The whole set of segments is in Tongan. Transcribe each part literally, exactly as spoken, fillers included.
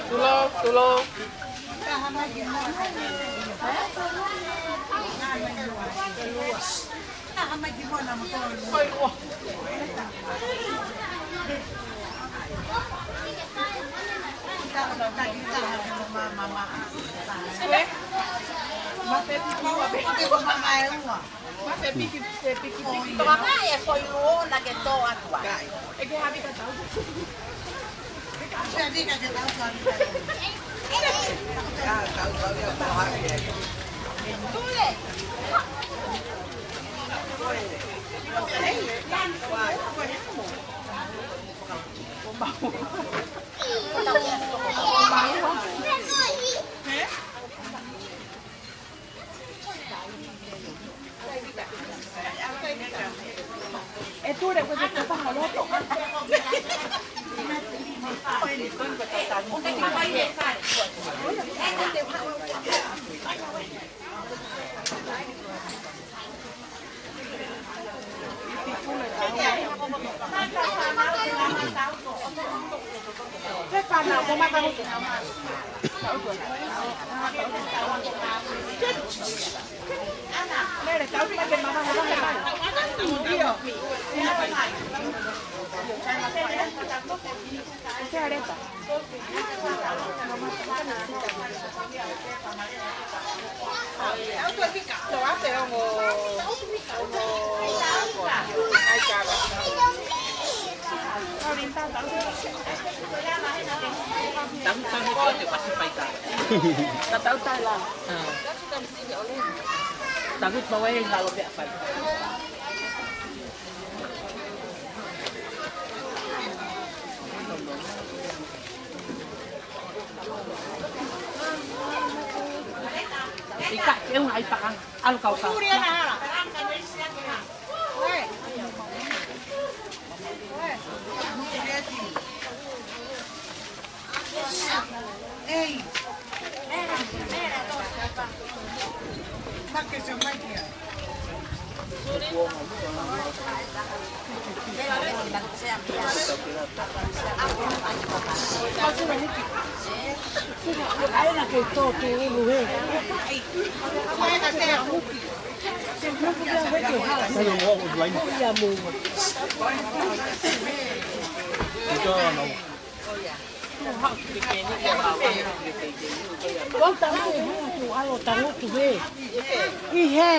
Tulou, tulou. Ma se piki, se piki, piki. Toka mai e foʻi luo na ke tō atu ai. E ke havi ka tau. E tule ko e te taha loto. Tangu, tangu, tangu, tangu, tangu, tangu. Tangu, tangu, tangu. Ika, ke unga ai pakanga. ʻAlu kau kau. Ei. Aina ke tō ke ulu he. Aina ke amuki. Ia mo. Ko e tangutu, ʻalu tangutu he. ʻI he.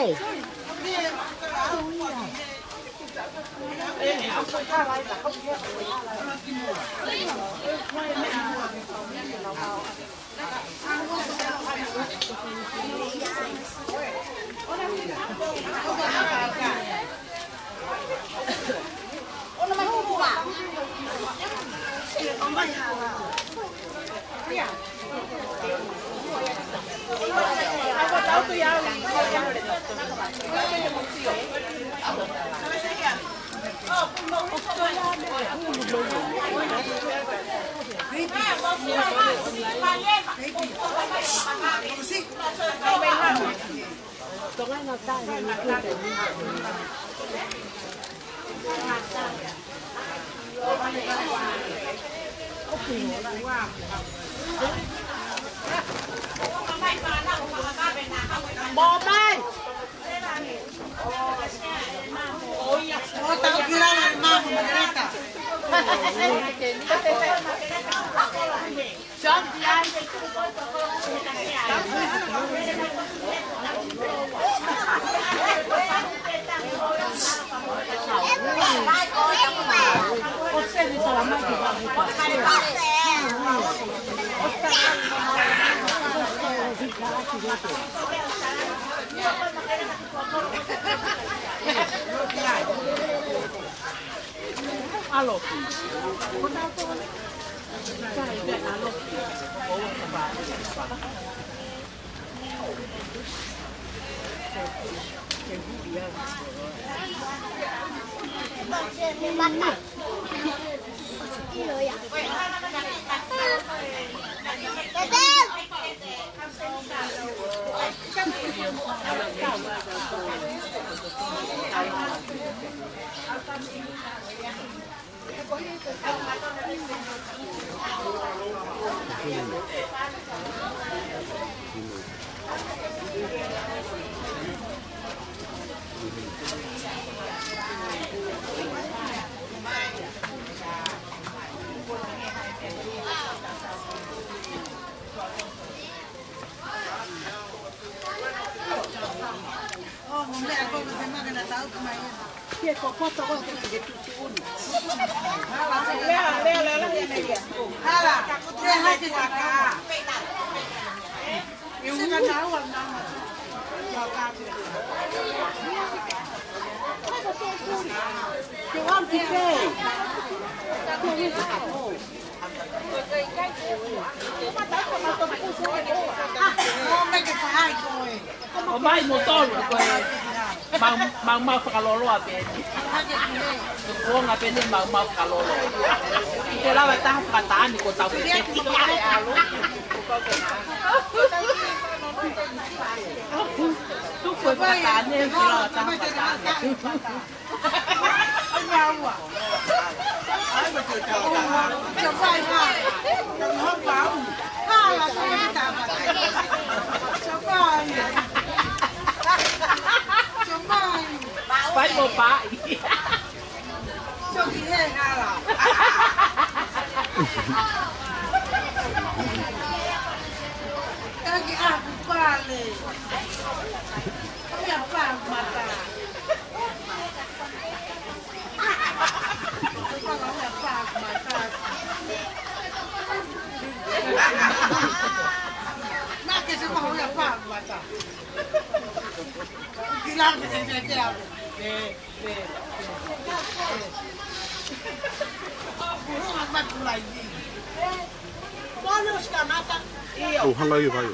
ʻO mai mo tolu, ko e mau, mau, mau fakaloloa pē. Ko e kuonga pē eni mau, mau fakaloloa. ʻIkai lava taha fakataha ni ko tau pē. Tuku e fakataha ni, ʻikai lava taha fakataha ni. Fai mo paʻi. ʻO hanga ia, vai.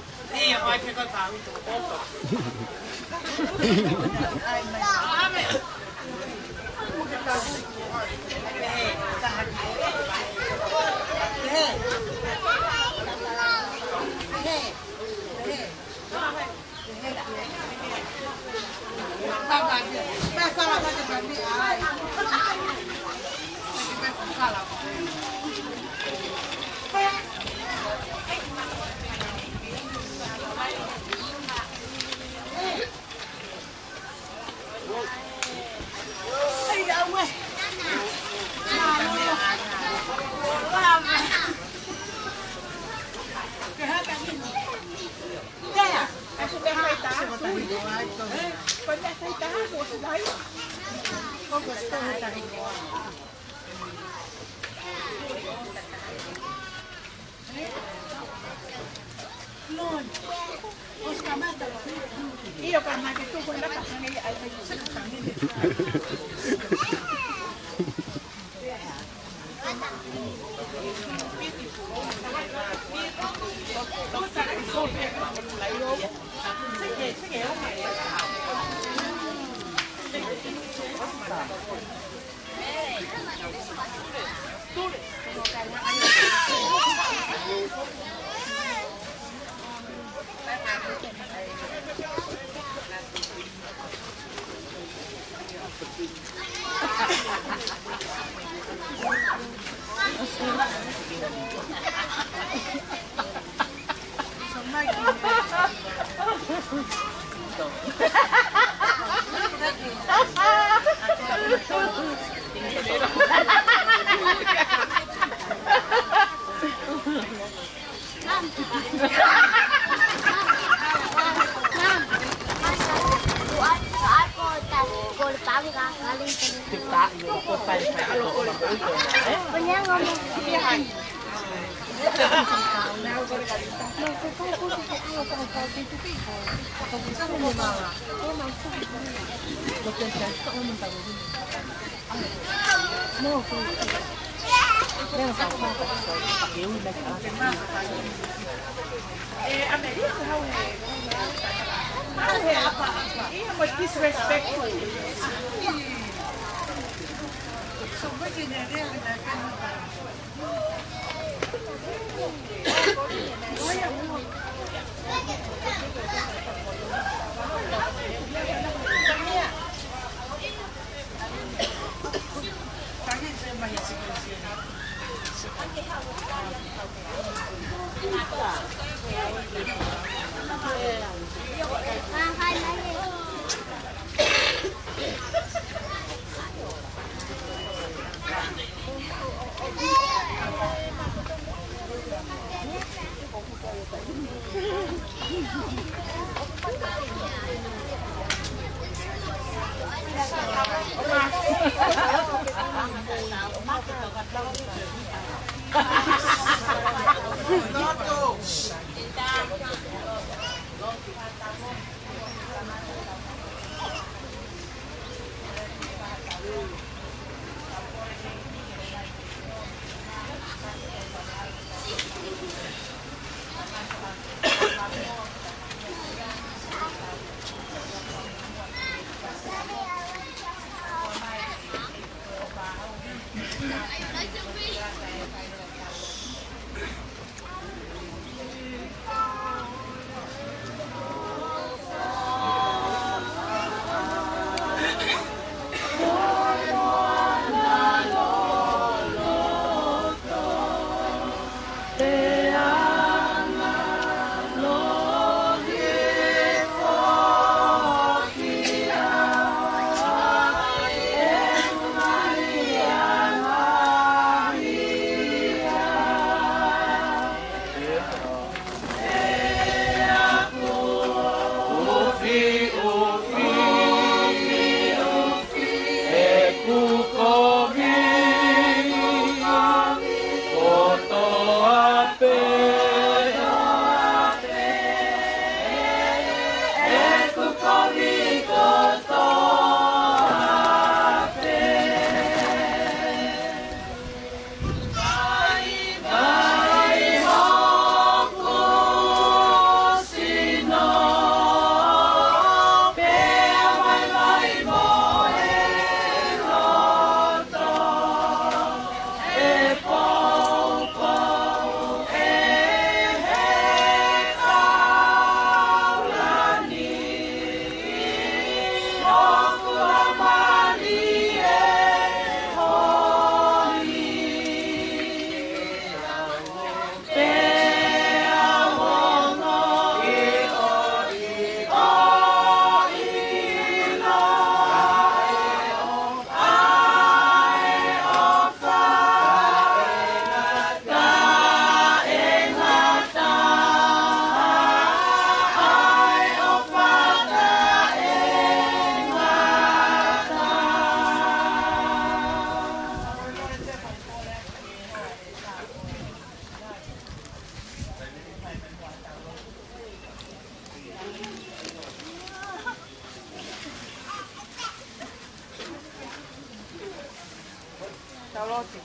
Tau lotu.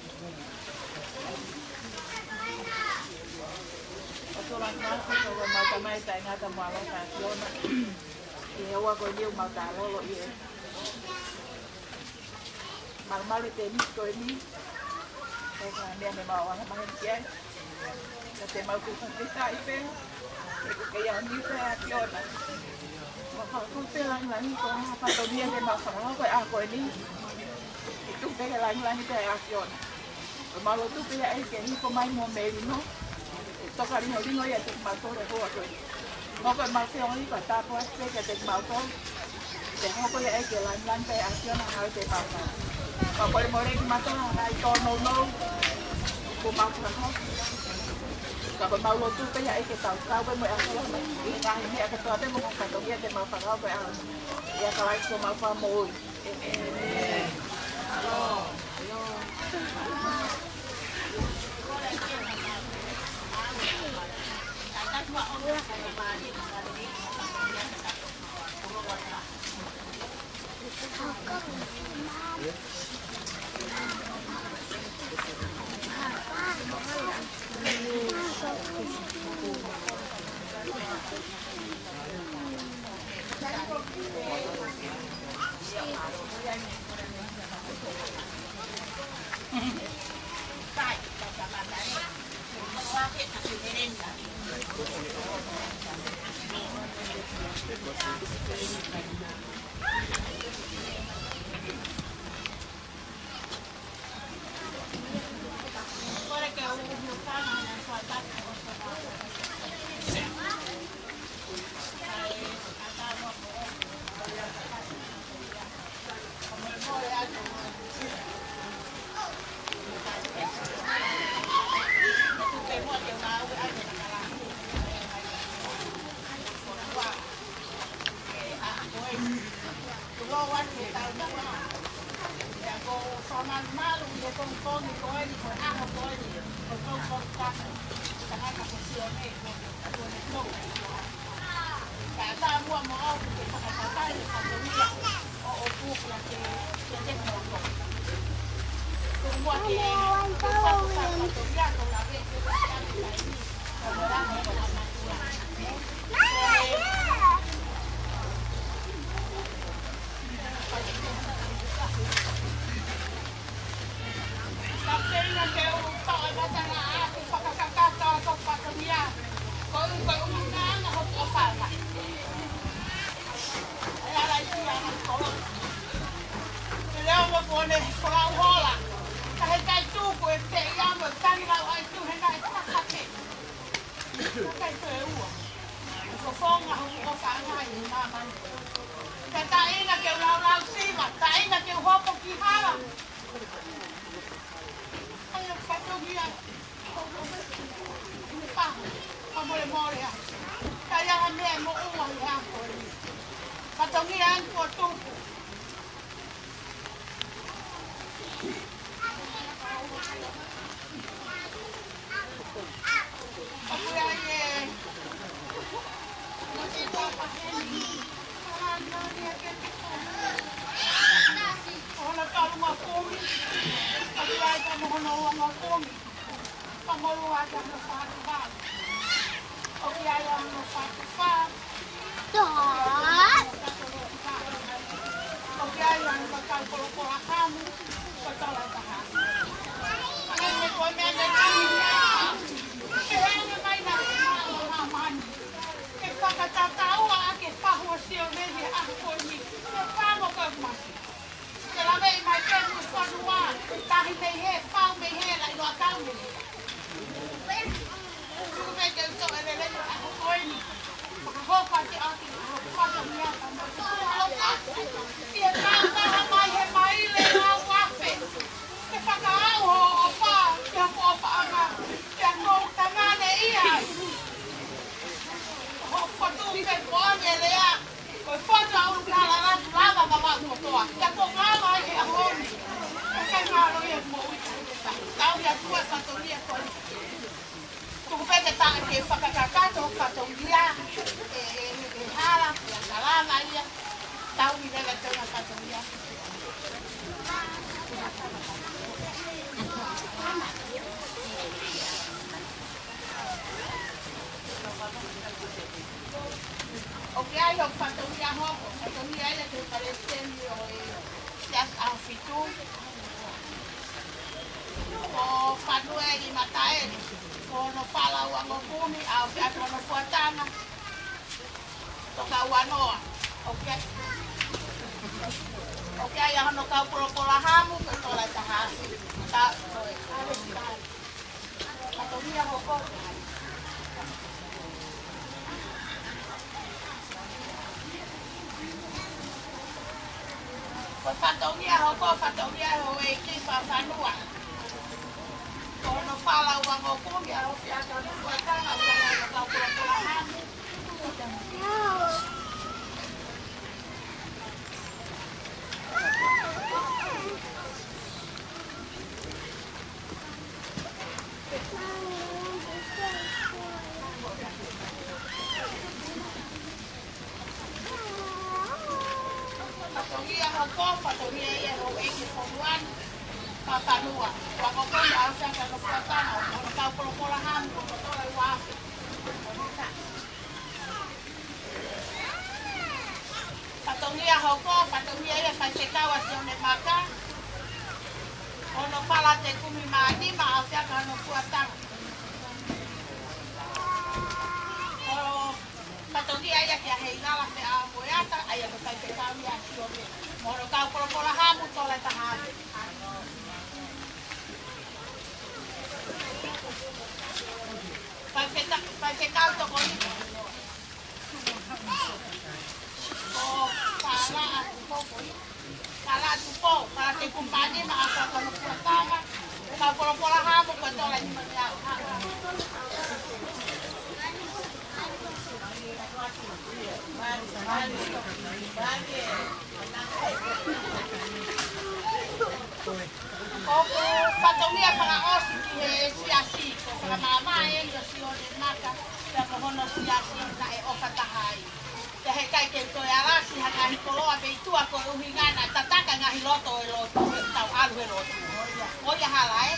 ʻOtua Māfimafi, ko homau Tamai taʻengata mo ʻaloʻofa ʻa e ʻAfiona. ʻI he houa ko eni ʻoku mau tau lolo ʻi he malumalu ʻi he ʻaho ko eni. Ko e hā e meʻa ne mau anga maheni ki ai? Ka te mau kei fakafetaʻi pē, he ʻoku kei ʻaho ni pē ʻa e ʻAfiona. Mau fakakoloa pē, langilangi, ko e hā ha fatongia te mau fakahoko he ʻaho ko eni. Ke tuku pē ke langilangi pē ʻa e ʻAfiona. ʻOku mau lotu pē ʻEiki ke hifo mai mo melino, ke tokalingolingo ia kiate kimautolu he houa ko eni. Hoko ʻemau feohi ko e tāpuaki pē kiate kimautolu. Ke hoko ia ʻEiki ke langilangi pē ʻa e ʻAfiona he ʻaho te mau fai. Mau kole mo lelei kimautolu he ngaahi tōnounou kuo mau fakahoko. Ka ko ʻemau lotu pē ia ʻEiki ke tau kau pē mo e ʻAfiona ʻi he ngaahi meʻa kotoa pē mo e ngaahi fatongia te mau fakahoko ʻi he ʻaho ni. ʻIa Kalaisi ko homau Fakamoʻui. ʻĒmeni. Tulou atu he taumuʻa. Pea ʻoku ou fakamalumalu ʻi he pongipongi ko eni, ko e ʻaho ko eni, ko e pongipongi tapu. Tangata ko Sione, ko, ko e tou. Ka taumuʻa mo au ke fakatatai e fatongia ʻo, ʻo puke ake, ke te mo ko. Tuku muʻa ke, ke fatu fatongia ko lave, ke fatu taimi. Kapena ke u toʻo e matangaʻaki fakakakato ʻo e fatongia. Ko u, ko u nana ho ko fana. E ala i tia na ko. Ke leo mo pone folau hola. Ka he kai tuku e te ia mo tani lau ai tu he ngai takake. Kai toe ua. Fofonga hoku ʻofa ʻana ʻi māmani. Ka taʻina ke u laulau siva, taʻina ke u hopo ki hala. ʻAi ʻo fatongia. Fahu, ka molemole a. Ka ia ha meʻa mo ua i hako ni. Fatongia ʻaku ʻo tuku. ʻOku ʻi ai e. Hono talu ua kumi. ʻOku ʻi ai ka mo hono ua kumi. Ka mo lua ka mo fatu fā. ʻOku ʻi ai hono fatu fā. ʻOku ʻi ai ʻa e kau polokola kamu, ko e tala taha. ʻA e meʻa ko e meʻa ne nani, ke hanga mai na ke māmani. Ke fakatatau ʻa e fahu ʻo Sione he ʻaho ko eni, ke kamo ko e masi. Ke laveʻi mai ke mu fanua, tahi mei he, fau mei he, lai loa kau mei he. Tuku pē ke u toʻo e lelei ʻo e ʻaho ko eni. Fakahoko atu ʻaki hoku fatongia ka mo e tuku ʻo ka. Ke tau maha mai he maile lau afe. Ke fakaaʻu hoʻo ʻofa, ke hoku ʻofa ʻana. Ke ʻaku tangane ia. Hoʻo fotu ke poʻane lea. Ko e fotu ʻa ʻulu ke hala latu lava ka maʻu kotoa. Kia ko lava ai he ʻaho ni. Ka kai mālō ia moʻui ka he sa. Tau ia tua fatongia ko e. Tuku pē ke ta ke fakakakato fatongia. E, e, e hala, ia ka lava ia. Tau i leva tona fatongia. ʻOku ʻi ai hoku fatongia hoko, fatongia ia ke palesiteni ʻo e Siasi ʻAhofitu. Ko Fanueli Mataele, ko hono fala ua ngokumi, ʻa o fia hono fuatana. Toka ua noa. ʻOku ʻi ai. ʻOku ʻi ai ʻa hono kau polokola hamu, ko e tola taha. Ta, ko e, ko e, Fatongia hoko. Ko e fatongia hoko, fatongia houʻeiki fakafanua. Ko hono Fala ua ngokumi a o fia ka no fuatanga ua ngā kau polopola hamu. Fatongia hoko, fatongia ia houʻeiki fonuani, fafanua. Ua ngokumi a o fia ka no fuatanga ua ngā kau polopola hamu, ua kotola ua afe. Fatongia hoko, fatongia ia faifekau a Sione Maka. Ono fala te kumi mā nima a o fia ka no fuatanga. ʻO fatongia ia kia Heilala Feʻamoeata, ʻa ia ko e faifekau ia ʻa Sione. Mo hono kau polopola hamu tola taha afe. Faifeka-, faifekau tokoni. Ko Kalaʻa Tupou ko ia. Kalaʻa Tupou, Kalaʻa te kumi mā nima a o fia ka no fuatanga. Kau polopola hamu ko e tola nima mea. ʻOku fatongia fakaʻosi ki he siasi, ko e fakamāmā eni ʻo Sione Maka, pea mo hono siasi naʻe ʻofa taha ai. Pea heʻikai ke toe alasi ha ngaahi koloa mei tuʻa koeʻuhi naʻe tataka ngaahi loto ʻo e lotu, he tau ʻalu he lotu. ʻOku ʻi ai hala, ē?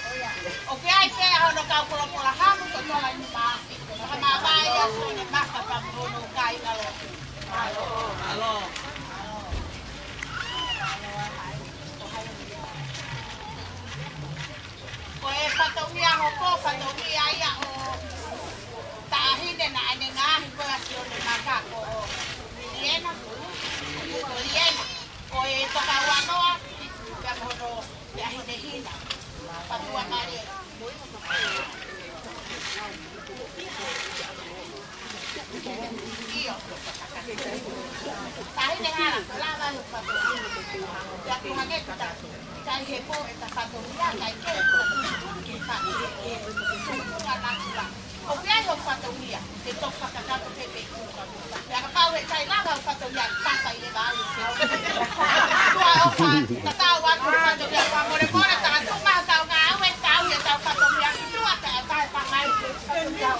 ʻOku ʻi ai pē hono kau polopola hamu ko e tola nima afe. Fakamāmā ia Sione Maka pea mo hono kāinga lotu. Mālō. Mālō. Ko e fatongia hoko, fatongia ia ʻo e taʻahine naʻa ne ngaohi ko ē ʻa Sione Maka ko Liliena. Ko Liliena. Ko e toka ua noa, pea mo hono taʻahine hina. Fatua Male. ʻIo. Taʻahine hala, lava e fatongia. Pea ko e hangē ko ʻeta, ʻikai he pō ʻeta fatongia, ʻikai ke ʻeta tuʻutuʻuni ke fa-, ke, ke tuʻutuʻuni ʻa natula. ʻOku ʻi ai hoku fatongia, ke toki fakakakato pē pē ʻi tuʻa. Pea kapau heʻikai lava hoku fatongia, ka sai e vau e feo. Tuʻa ʻofa, tatau atu fatongia, fakamolemole, talatuma, tau ngāue, tau ʻi ai ʻetau fatongia ʻi tuʻa, ka ʻe taʻe pangai ke fatongia.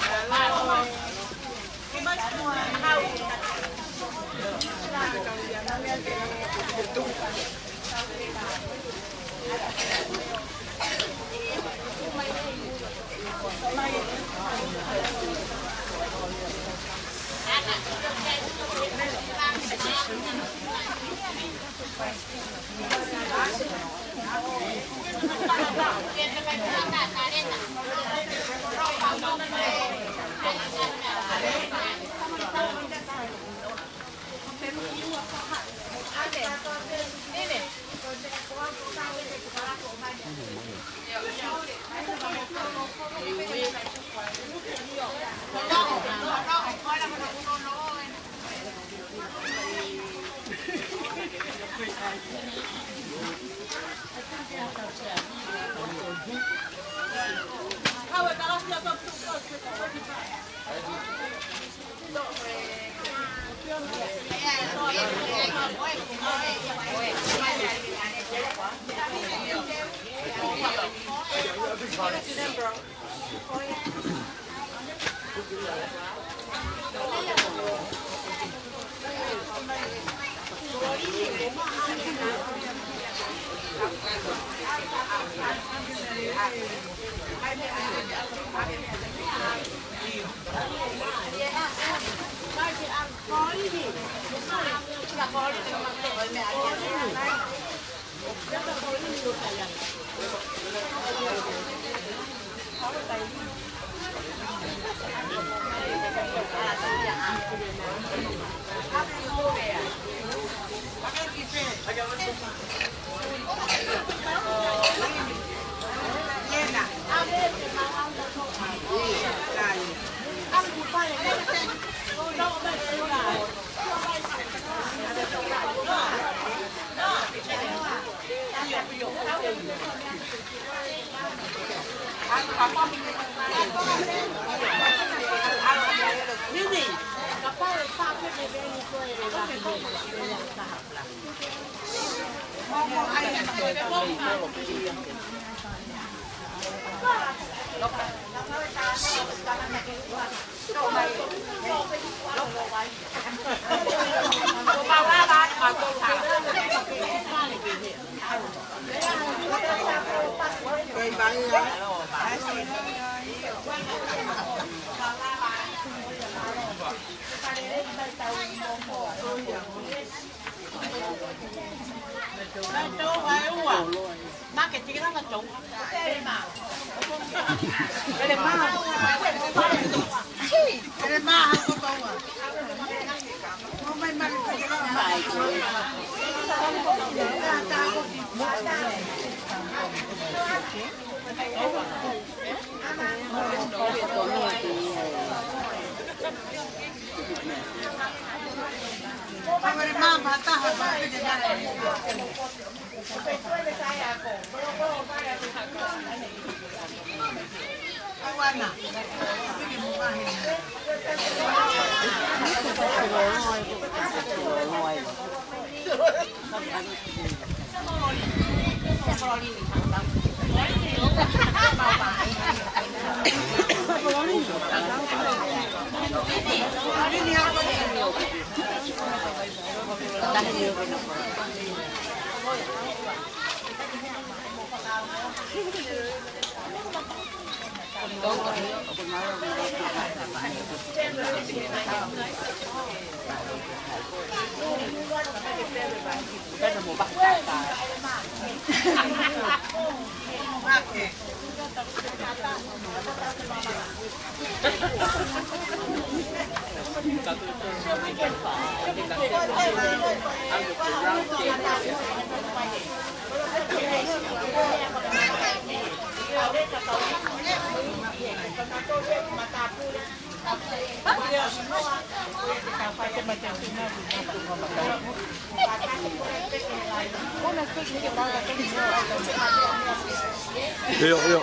ʻIo, ʻio.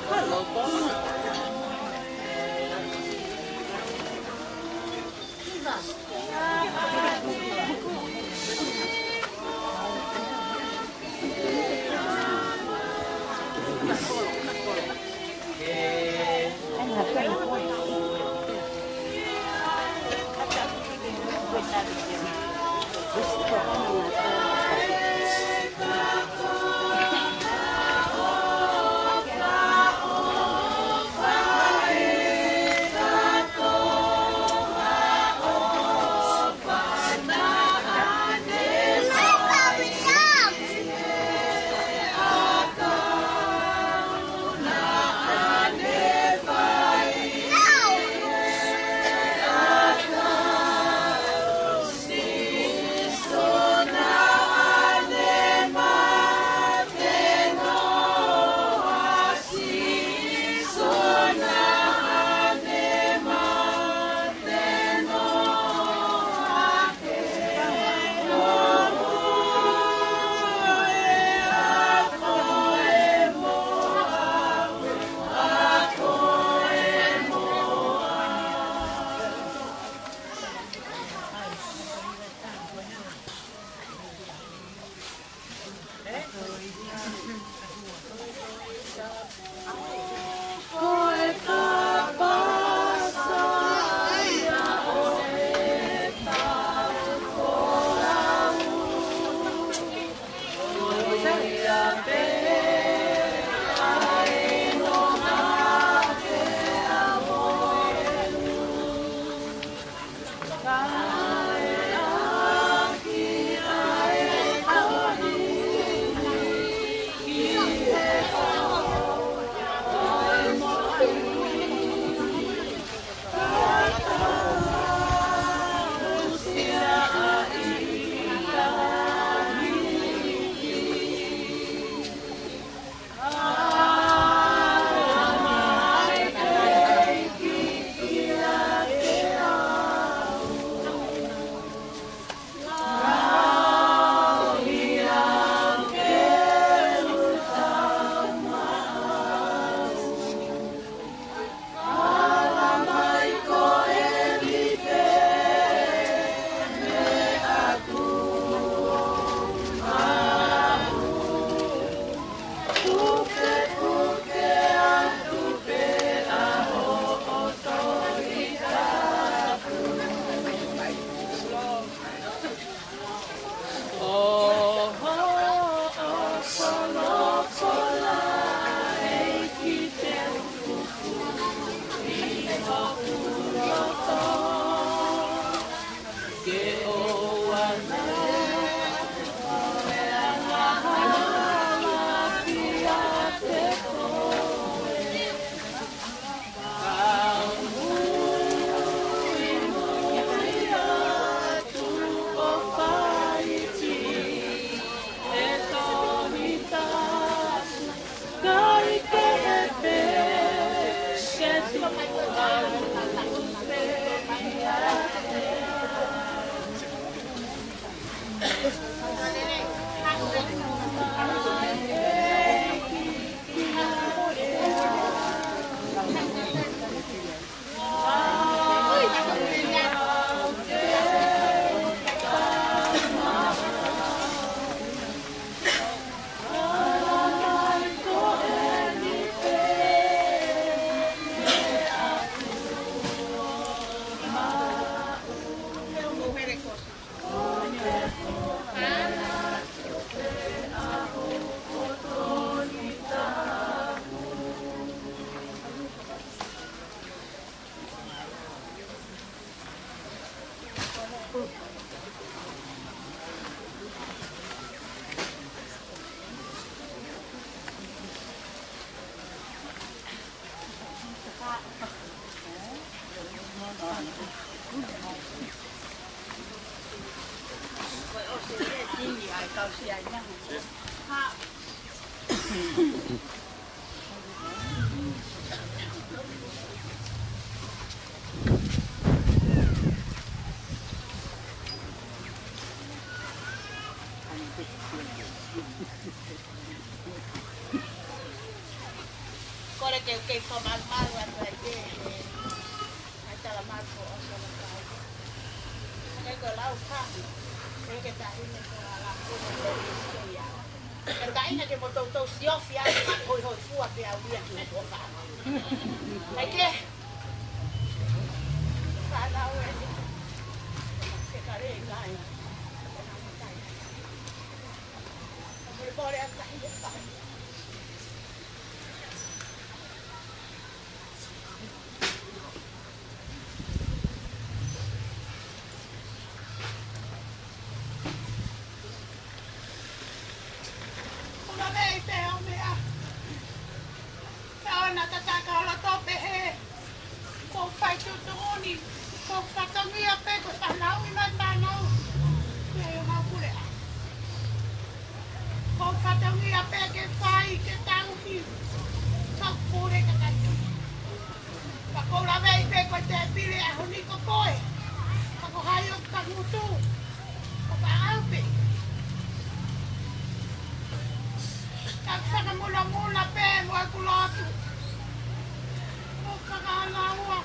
Hello, boss. Kole ke u kei fakamalumalu atu ai pē, ē, ʻa e tala malu ko ʻOsi ʻo Makai. Kei ko e lau ka, kei ke taʻahine ko e lau ko e kei ia. Ka taʻina ke mo toutou siofi ʻa e hoihoifua pē au ia ki hoku ʻofa. Kae kehe, fānau eni. Ke kale e kai. Mole mole ʻa e kai e fai. Kula mei te o mea. Ka ona tataka ʻo loto pehē. Ko fai tuʻutuʻuni. Ko fatongia pē ko fānau ʻi mai fānau. Ko e ʻomai pule ʻa. Ko fatongia pē ke fai ke tauhi. Ka pule ka kai. Ka ko lave i pē ko te pile ʻaho ni ko koe. Ka ko hai ʻoku ka ngutu. Ko ka au pē. Ka fakamulamula pē mo ʻeku lotu. Ko ka ka ana ua.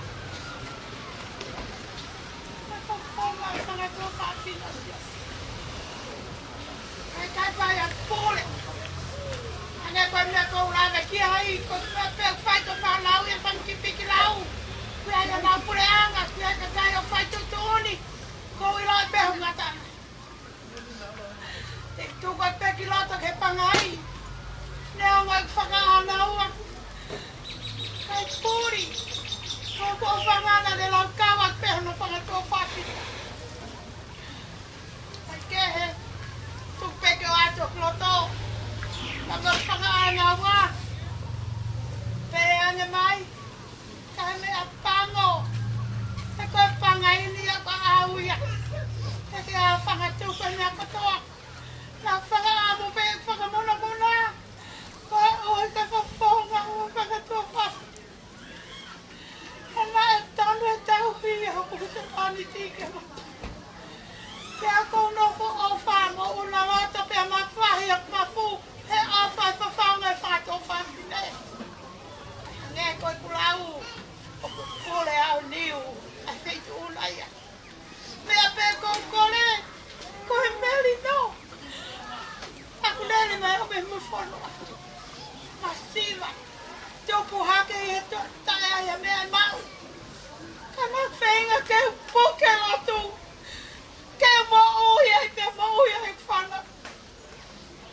Ka ko ko ma ka ka ko ka pina sia. ʻIkai, ʻikai fai ʻa pule. ʻA ē ko e meʻa ʻoku ou lave ki ai, ko e meʻa pē ʻoku fai ko e fānau ia fanga kiʻi piki lau. Ko ia ia nau puleʻanga, ko ia ka kai ʻo fai tuʻutuʻuni. Ko e ʻilo pē ho ngata. Te tuku ai pē ki loto ke pangai. Neongo ʻeku fakaʻānaua. ʻIkai puli. Ko ko fangana ne lau kawa pē hono fanga tuʻo fasi. Kae kehe, tuku pē ke ʻoatu ʻa e loto. Ka mo fakaʻānaua. Pehē ange mai. Ka he meʻa pango. He ko e pangai ni ia ko au ia. He ke a fanga tuku e meʻa kotoa. Na fakaʻamu pē fakamonamona. Ko e ʻohi ka fafonga ua fanga tuʻo fasi. He naʻe tonu e tauhi ʻa hoku husepāniti ke ma. Pea ʻoku ou nofo ʻofa mo ʻuna loto pea mafahi ʻa mafu he ʻofa e fafaunga e fatu ʻo fafine. Hangē ko ʻeku lau, ʻoku kole au niu, ʻa e feituʻu na ia. Meʻa pē ʻoku ou kole, ko e melino. ʻOku lele mai ʻo me mo fono. Masiva. Tupu hake ʻi he to-, taʻe ai ʻa meʻa ʻe maʻu. Ka ma feinga ke u puke lotu. Ke u moʻui ai, ke moʻui ai fana.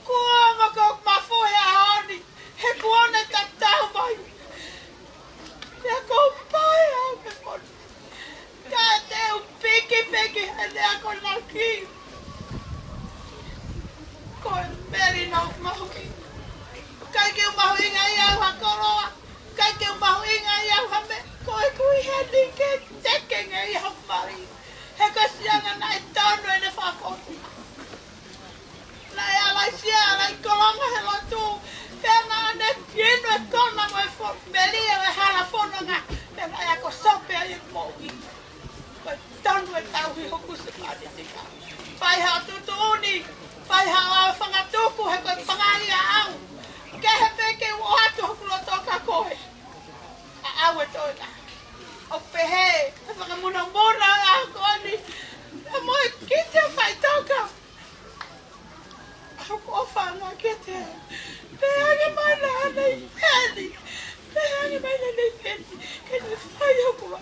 Kuo ma ko mafu he ʻaho ni. He kuo ne tatau mai. Pea ko pae au ke fono. Ka te u pikipiki he lea ko naki. Ko e meli na u mahuʻi. ʻIkai ke u mahuʻinga ʻia au ha koloa. ʻIkai ke u mahuʻinga ʻia au ha meʻa. Ko e kui he ni ke teke nge ʻia au mali. He ko e siana naʻe tonu ʻene fakafoki. Naʻe ʻalai sia, ʻalai kolonga he lotu. Pea naʻa ne inu e kona mo e fo-, meli ʻo e hala fononga. Pea naʻe ako sope ai e moʻui. Ko e tonu e tauhi hoku husepāniti. Fai haʻo tuʻutuʻuni. Fai haʻo fanga tuku he ko e pangai ʻa au. Kehe pē ke u ʻoatu hoku loto kia koe. ʻA au e toenga. ʻO pehē, e fakamonamona ʻa ko ni. ʻA mo e kite faʻitoka. ʻOku ou fānau kiate au. Pehē ange mai naʻa ne ʻi heni. Pehē ange mai naʻa ne ʻi heni. Ke ne fai hoku ʻofa.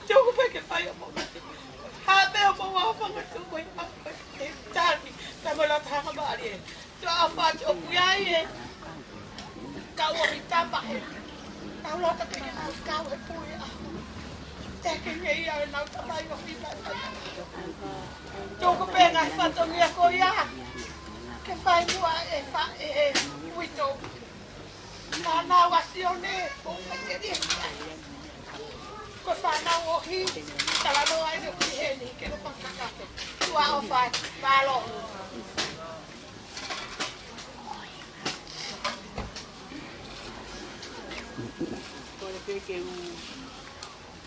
Tuku pē ke fai hoʻomou. Haʻu pē hoʻomou fanga tuku ʻi ʻapi. Ke tani. Ka mo la taha ma ali e. Tuʻa ʻofa atu ʻoku ʻi ai e. Kau ʻohi tapa he. Kau loto pē ke nau kau he pui ʻa. Teke nge ʻia e nau tapa ʻi ʻohi tapa. Tuku pē ngaahi fatongia ko ia. Ke fai muʻa e fa-, e, e, uitou. Fānau ʻa Sione, ko fai ke lie. Ko fānau ʻohi, talanoa ai ne ʻoku ʻi heni, ke ne fakakakato. Tuʻa ʻofa, mālō. Kole pē ke u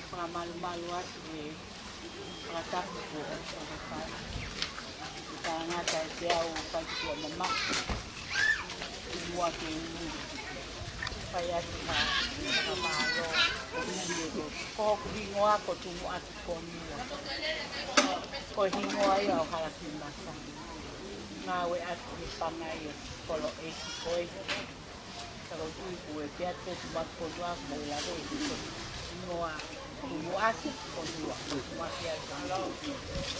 fakamalumalu atu e fakatapu ko e fai. Ka ngata e te au fai ki tua mama. Mua ke u fai atu ha fakamālō. Ko hoku hingoa ko Tumuʻaki Konio. Ko e hingoa ia ʻo Halakimasa. Ngāue atu ʻi he pangai ʻo e kolo ʻeiki ko ē. Ka ko e tui ko ē pea te tu matu ko tua mo e lave ʻi he hingoa ko Nuasi ko Nua. Nuasi ai ko Nua.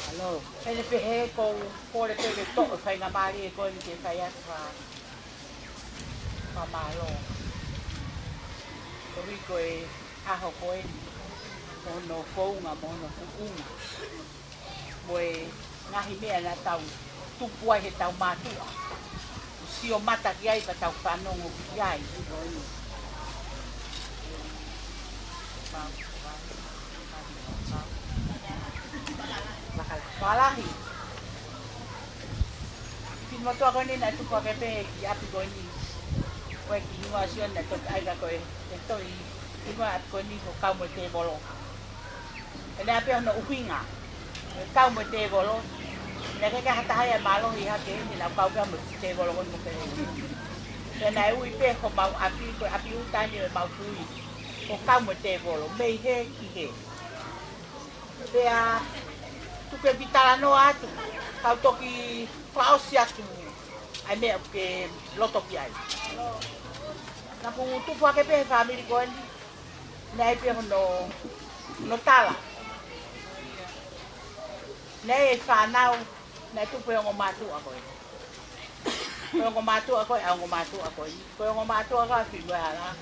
Alo. Pea ne pehē ko u kole pē ke toʻo e faingamālie ko eni ke fai atu ha fakamālō. Koeʻuhi ko e ʻaho ko eni, mo hono founga, mo hono fuʻunga, mo e ngaahi meʻa naʻa tau tupu ai heʻetau mātuʻa. Sio mata ki ai pea tau fanongo ki ai. Fakalahi. Kiʻi motuʻa ko eni naʻe tupu hake pē ki ʻapi ko eni. Ko e kiʻi hingoa sio naʻe toki ʻai ka ko e, e tohi hingoa ʻapi ko eni ko Kau mo e Tēvolo. Pea naʻe pehē hono ʻuhinga, e kau mo e tēvolo. Naʻe ʻikai ke ha taha ia ʻe mālohi hake, he naʻa ku kau pē au mo e tēvolo ko eni mo pehē. Pea naʻe ui pē homau ʻapi, ko e ʻapi ʻuta eni ʻo ʻemau kui, ko Kau mo e Tēvolo, mei hē ki hē. Pea tuku ke u kiʻi talanoa atu, kau toki fakaʻosi atu ʻa e meʻa ʻoku ke loto ki ai. Naʻa ku tupu hake pē he fāmili ko eni, naʻe pē hono, hono tala. Naʻe ʻi ai e fānau, naʻe tupu he ongo mātuʻa ko ē. Ko e ongo mātuʻa ko ē, ʻa e ongo mātuʻa ko ē. Ko e ongo mātuʻa ko ē ʻa Filimoehala.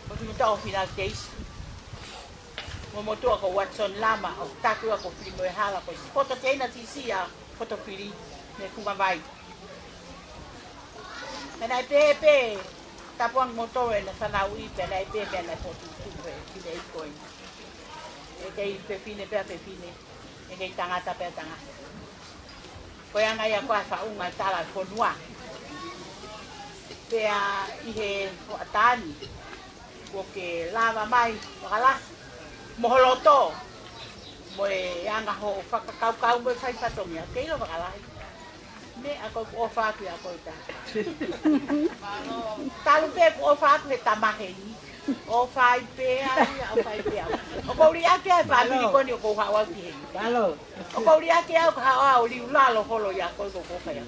Ko Filimoehala ʻo Finau Teisi. Mo e motuʻa ko Watson Lama ʻo Takuia ko Filimoehala ko e poto teina sisi ʻa Potofili mei Kungavai. Pea naʻe pehē pē, tapu ange mo tolo ʻena fanauʻi, pea naʻe pehē meʻa naʻe potu tupu he fineʻeiki ko ē. ʻE kei fefine pea fefine, ʻe kei tangata pea tangata. Ko e anga ia ko ē ʻa e faʻunga e tala e fonua. Pea ʻi he hoʻatā ni, kuo ke lava mai, Fakalahi, mo ho loto, mo e anga hoʻo fakakaukau mo e fai fatongia, ke ʻilo Fakalahi. Meʻa ko ē kuo ʻofa atu ia ko ē ta. Talu pē kuo ʻofa atu he tama heni. ʻOfa ai pē au ia, ʻofa ai pē au. ʻOku ou liʻaki ʻa e fāmili ko eni ʻoku ou haʻu au ki heni. ʻOku ou liʻaki au ka haʻu au ʻo liu lalo holo ia ko ē ʻoku ou fai au.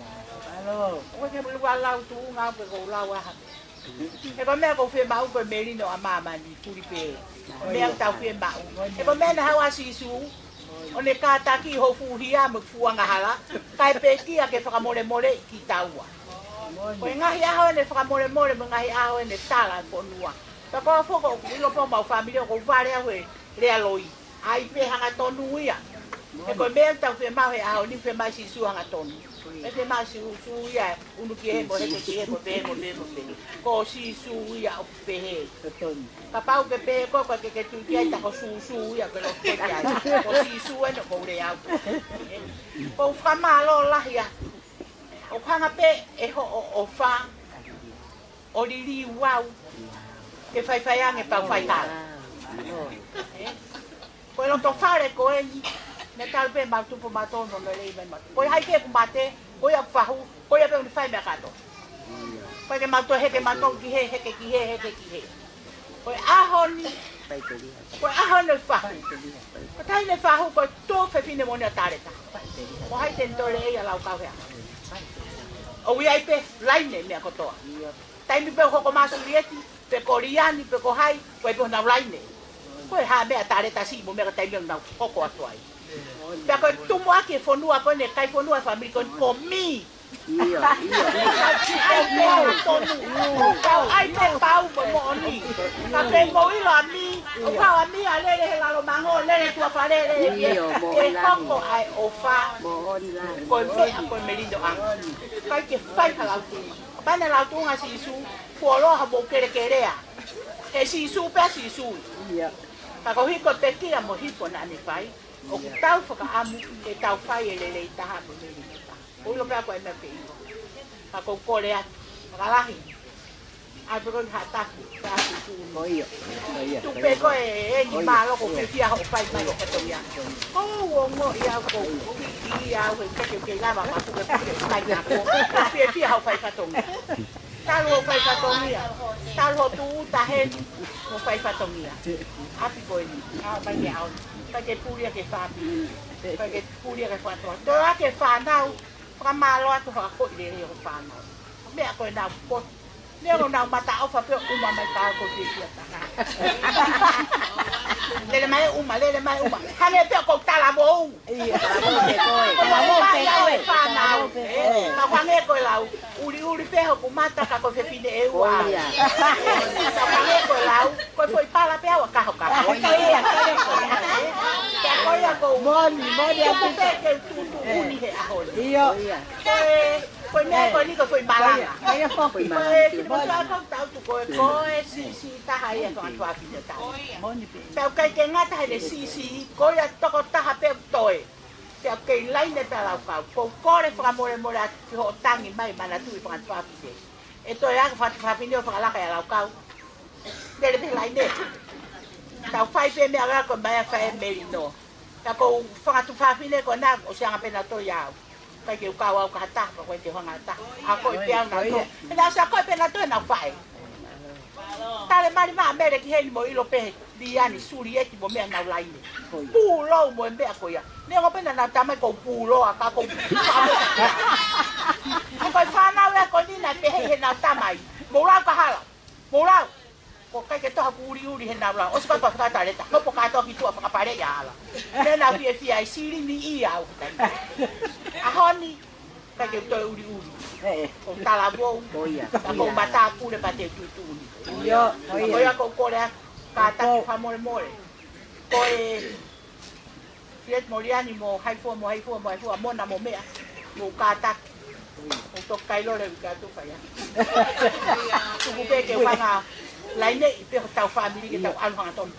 ʻOku ʻikai ke mulu ua lau tuʻunga au pē ʻoku ou lau aha pē. He ko e meʻa ʻoku ou fiemaʻu ko e melino ʻa māmani, puli pē. Ko e meʻa ʻoku tau fiemaʻu. He ko e meʻa naʻe haʻu ai ʻa Sīsū, ʻo ne kātaki hoʻo fuʻu hia mo e fuʻu angahala, kae pekia ke fakamolemoleʻi kitaua. Ko e ngaahi ʻaho ʻene fakamolemole, mo e ngaahi ʻaho ʻene tala e fonua. Pea ko au foki ʻoku ʻilo pē homau fāmili ʻoku ou vale au he lea loi. ʻAi pē hangatonu ia. He ko e meʻa ʻoku tau fiemaʻu he ʻaho ni, fiemaʻu ʻe Sīsū hangatonu. ʻE fiemaʻu ʻe Sīsū ia, ʻunu ki hē mo heke ki hē mo pehē mo pehē mo pehē. Ko Sīsū ia ʻoku pehē. Kapau ke pehē ko ē ʻoku ʻikai ke ke tui ki ai, tā ko Sīsū ia ke loto ki ai. Ko Sīsū ʻena ʻoku ou lea au. ʻOku ou fakamālō lahi atu. ʻOku hanga pē ʻe hoʻo ʻofa ʻo liliu au ke faifai ange pea u fai hala. Ko e loto fale ko eni, ne talu pē mau tupu mautolu mo lelei mai mautolu. Ko hai pē ʻoku mate, ko ia ʻoku fahu, ko ia pē ʻoku ne fai meʻa kātoa. Ko e ke mau toe heke mautolu ki hē, heke ki hē, heke ki hē. Ko e ʻaho ni, ko e ʻaho ni ʻoku fahu. Ko e taimi ne fahu, ko e tuofefine moʻoni ʻa Taleta. Ko hai te ne toe lelei ʻa Laukau he ʻaho. ʻOku ʻi ai pē laine meʻa kotoa. Taimi pē ʻoku hoko mai ʻa Sulieti, pe ko Liani, pe ko hai, ko e pē honau laine. Ko e hā meʻa ʻa Taleta siʻi mo meʻa ka taimi ʻoku nau hoko atu ai. Pea ko e tumuʻaki e fonua ko eni, kai fonua e fāmili ko eni, ko Mi. ʻAi pē tonu. Kau ʻai pē pau mo moʻoni. Ka pē mo ʻilo ʻa Mi, ʻoku kau ʻa Mi ʻo lele he lalo mango, lele tuʻa fale, lele ke hoko ai ʻofa. Ko e meʻa, ko e melino ange. ʻIkai ke fai ha lautuʻunga. Kapau naʻe lautuʻunga ʻa Sīsū, fuoloa ha mou kelekelea. He Sīsū pē ʻa Sīsū. Ka ko e hiko pekia mo hifo naʻa ne fai, ʻoku tau fakaʻamu ke tau fai e lelei taha mo e lelei taha. ʻOku ʻilo pē au ko e meʻa pē ʻilo. Ka ʻoku ou kole atu, Fakalahi. ʻAi pē ko e haʻatafu, tafu tuʻu. Tupe ko e eni mālō ʻoku ou fiefia hoʻo fai mai hoʻo fatongia. ʻOku ou ongoʻi au ʻoku ou kiʻi au he keke kei lava ma kuke kuke kai nako. ʻOku ou fiefia hoʻo fai fatongia. Talu hoʻo fai fatongia. Talu hoʻo tuʻu ʻuta heni mo fai fatongia. ʻApi ko eni. ʻAo mai ke ʻaho ni. ʻIkai ke puli ia ke fāmili. ʻIkai ke puli ia ke fānau. Toe ake fānau. Fakamālō atu hoʻo akoʻi lelei hoʻo fānau. Meʻa ko ē naʻa ku poto. Lele nau mata ʻofa pē ʻo ʻuma mai ka ko te kia taha. Lele mai ʻuma, lele mai ʻuma. Hangē pē ko e talavou. Ia, talavou pē koe. Talavou pē koe. Fānau. Talavou pē koe. Ē, ka hangē ko e lau. Uliuli pē hoku mata ka ko e fefine ʻe ua. Ia. Ka hangē ko e lau. Ko e foʻi pala pē au ʻa kahokaho. Ko ia, ko ia. Pea ko ia ko e moʻoni, moʻoni ʻa tuku pē ke tuʻutuʻuni he ʻaho ni. Ia. Ko e, ko e meʻa ko eni ko e foʻi malanga. Ko ia, ko e foʻi malanga. Ko e, ko e, ko e siʻisiʻi taha ia ko e tuʻa fine taha. Moʻoni pē. Pea ʻoku ʻikai ke ngata heʻene siʻisiʻi, ko ia tokotaha pē toe. Pea ʻoku kei laine pē ʻa Laukau. Ko e kole fakamolemole atu ki hoʻo tangi mai manatuʻi fanga tuʻa fine. ʻE toe ʻai fanga tuʻa fine ʻo fakalaka ʻia Laukau. Lele pē laine. Tau fai pē meʻa ʻa ko mai ʻa fai e melino. Ka ko e fanga tuʻa fine ko ena ʻosi anga pē nautolu ia au. ʻIkai ke u kau au ki ha taha, ka ko e te hanga taha. Akoʻi pē au nautolu. Pea ʻosi akoʻi pē nautolu ʻenau faʻē. Tale mali maʻa Mele ki heni mo ʻilo pē Liani, Sulieti mo meʻa nau laine. Pūlou mo e meʻa ko ia. Neongo pē naʻa nau tamai ko pūloa ka ko pūloa. Ko e fānau ē ko eni naʻe pehē heʻenau tamai. Mou lau kahala. Mou lau. Ko e ʻikai ke toha kuo uliuli heʻenau lau. ʻOsi ka fakatale ta. Ko e poka toki tuʻa fakapale ia ala. Meʻa naʻa ku fiefia ai silini ia au. ʻAho ni, ʻikai ke toe uliuli. ʻE, ʻe. Ko e talavou. Ko ia. Ka ko e mata kule pea te tuʻutuʻuni. Ia, ko ia. Ko ia ko e kole atu. Kātaki fakamolemole. Ko e Fiet mo Liani mo hai fua mo hai fua mo hai fua mo na mo meʻa. Mo kātaki. Mo toki kai lole uke atu fai a. Tuku pē ke fanga laine ʻi pē hotau fāmili ke tau ʻalu hangatonu.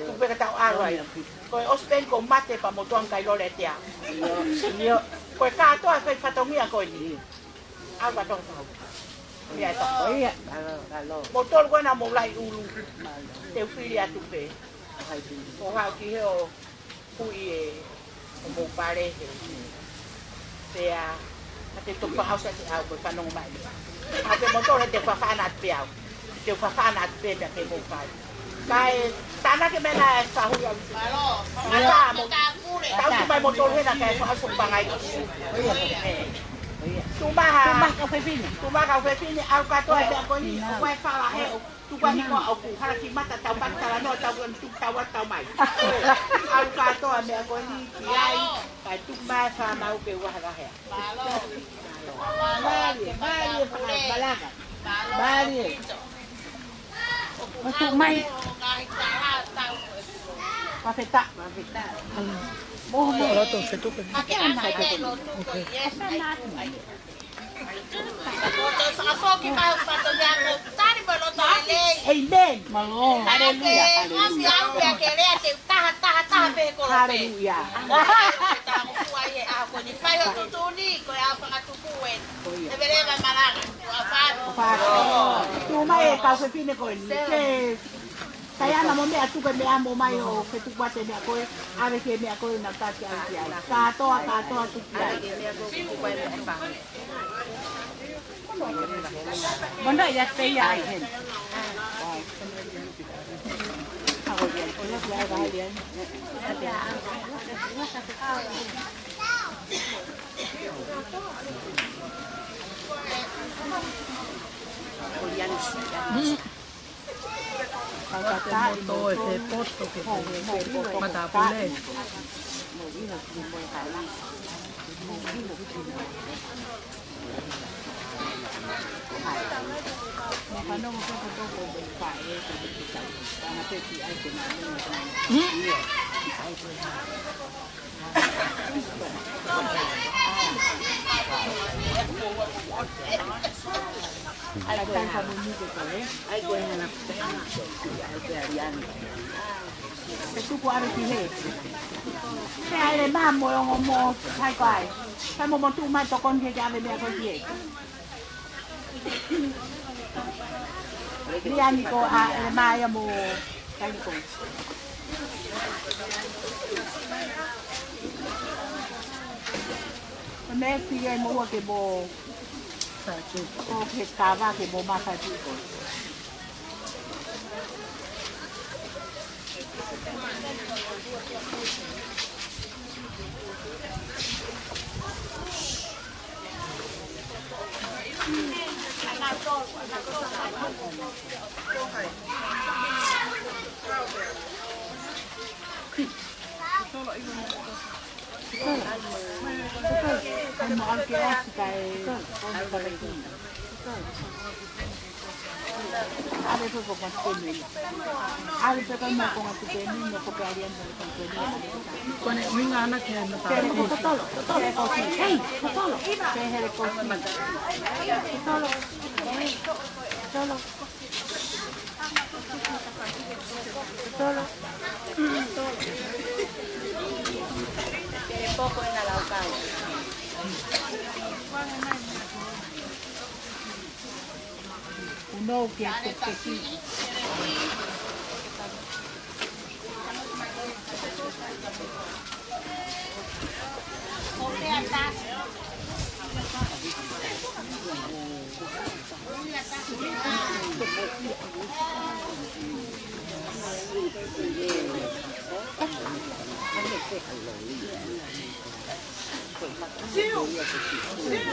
Tuku pē ke tau ʻalu ai. Ko e ʻosi pē ko e mate pea mo toki kai lole te a. Ko e kātoa fai fatongia ko eni. Au ka toki tau. Ia e toki. Ia, alo, alo. Mo tolu ko ena mo lai ulu. Te u fili atu pē. Ko hau ki he ʻo kui e ʻo mo pale he. Pea, a te toki fakaʻosi atu au ko e fanongo mai. A te mo tole te fakaʻana atu pē au. Te fakaʻana atu pē mea ke mo pale. Kae, tānaki mena e fahu au. Alo, alo. Ata mo. Tau tu mai mo tole hena kae fakaʻosi pangai. Tu maha. Tu maha kau fefine. Tu maha kau fefine, au kātoa e mea ko eni, ʻo mai fala he, ʻo Tuku ange ko au ku hala ki mata tau mata talanoa tau kau tuku tau atu tau mai. ʻAlu kātoa meʻa ko eni ki ai, kae tuku mai fānau ke ua hala hea. Mālie, mālie, fakamalanga. Mālie. ʻO tuku mai. Fakafetaʻi. Fakafetaʻi. Mo, mo. Loto fetuku. Hake ana e lotu ko Iesa na mai. Ko e fakafoki mai ʻo fatongia ko tali mo loto lelei. Amen. Mālō. Haleluia. Haleluia. Afi au pea ke lea te u taha, taha, taha pē he kolope. Haleluia. Ke tala ko fua ʻi he ʻaho ko eni. Fai ho tuʻutuʻuni, ko e ʻaho fakatupu ē. Ko ia. He vele vai malanga. Ko e ʻaho fatu. Fatu. Tuʻu mai e kau fefine ko eni. Ke Taiana mo meʻa tuku e meʻa mo mai ʻo ke tuku atu e meʻa ko ē, ʻave ki he meʻa ko ē naʻa tau ʻalu ki ai. Kātoa, kātoa tuku ki ai. Mono ia te ia ai hen. Mm. Moto e he poto ke matāpule. Mm. Ke tuku ʻave ki he. Pea ʻe le mā mo e ongo mo hai kai. Kai mo mo tuʻu mai tokoni ke ke ʻave meʻa ko ki he. Liani ko ʻa e le mā ia mo kai ko. Ko e meʻa pili ai mo ua ke mo. Ko ke kava ke mo mafati ko. ʻAve pē ko ka tupeni. ʻAve pē ko ka tupeni, no ko pē alian pē ko tupeni. Ko ʻene ʻuhinga ʻana ke ʻana pē. Tele ko totolo, totolo ko si. Hei, totolo. Pehele ko si. Totolo. Totolo. Totolo. Tele poko ʻena laukau. Uno ke te te ki.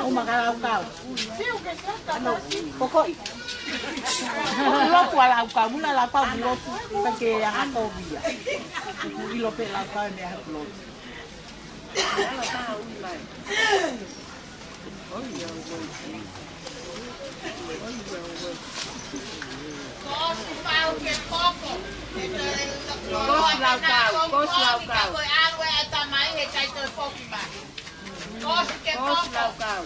Uma ka laukau. Kokoʻi. Lotu ʻa laukau, muna laukau ki lotu. Ka ke ʻi ai ha tōvia. ʻIlo pē laukau ʻe meʻa ha lotu. Kosi laukau, kosi laukau. Kosi ke kosi laukau.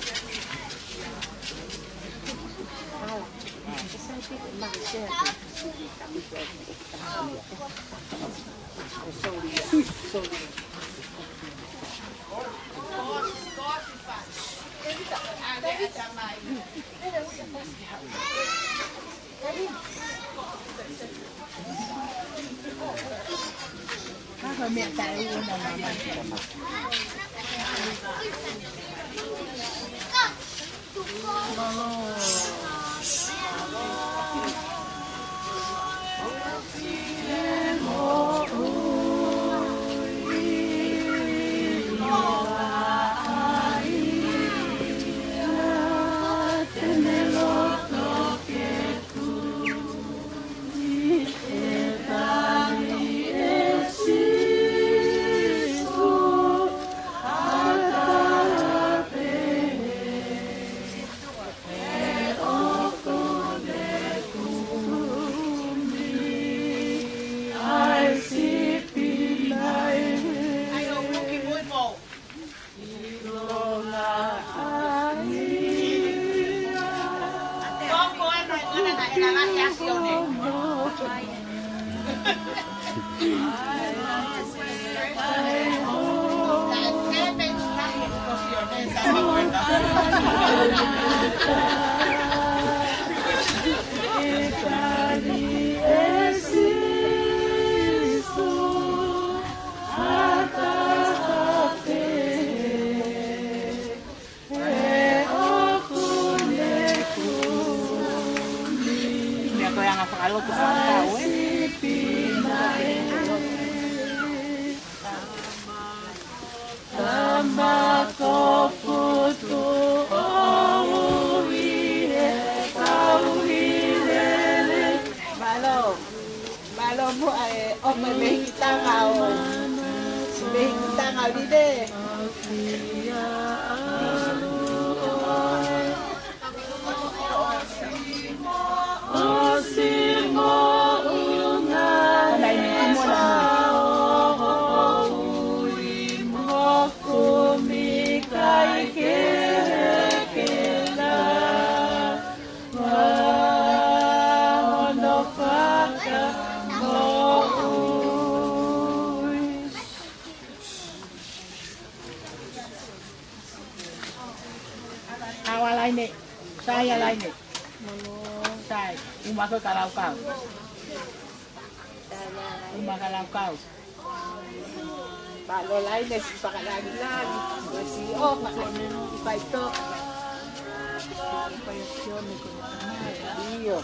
Meʻa ko e anga fakalotu ʻa e kau, ē? Tama ko putu o ui e kau i lele. Mālō. Mālō muʻa e ʻofa mei he kitanga ʻo, mei he kitanga ʻo Lile. ʻAua Laine, sai ʻa Laine. Sai, uma ko e ka laukau. Uma ka laukau. Mālō Laine, si fakalangilangi. Mo si o, fakalangilangi. Faitoʻo. ʻIo.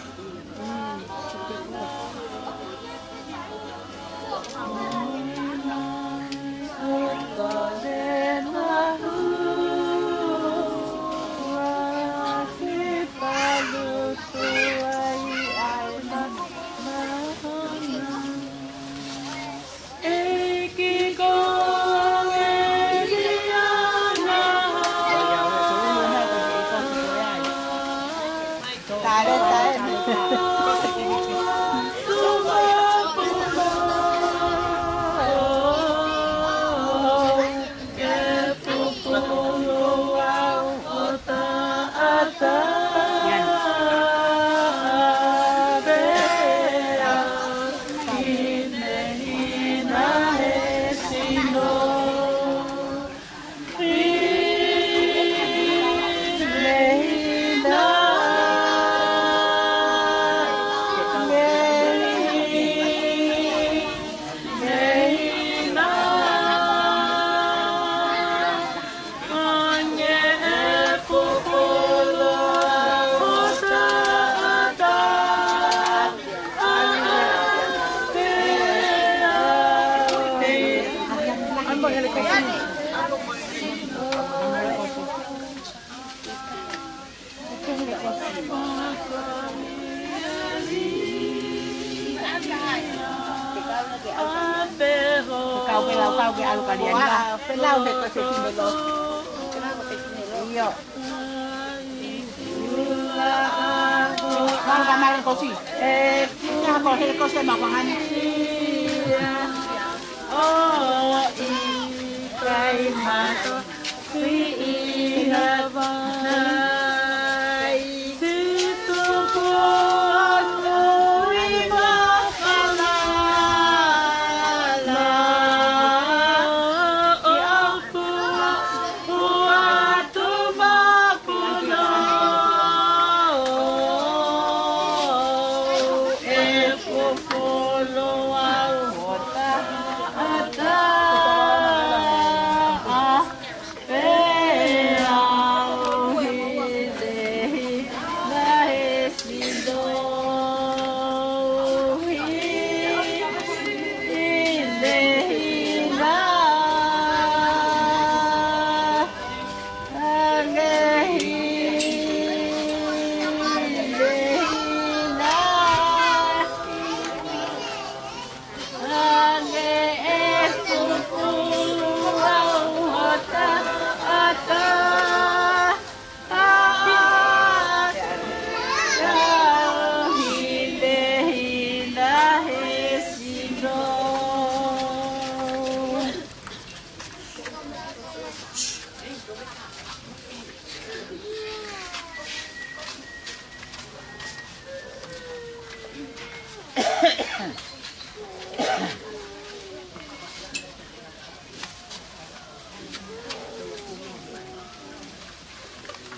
Kau pē lau, kau ke ʻalu ka liani. Ua, pē lau he ko se kime lo. ʻIo. Mau ka male kosi. ʻE, kia ko he kosi ma ko hani. ʻO ʻikai mato.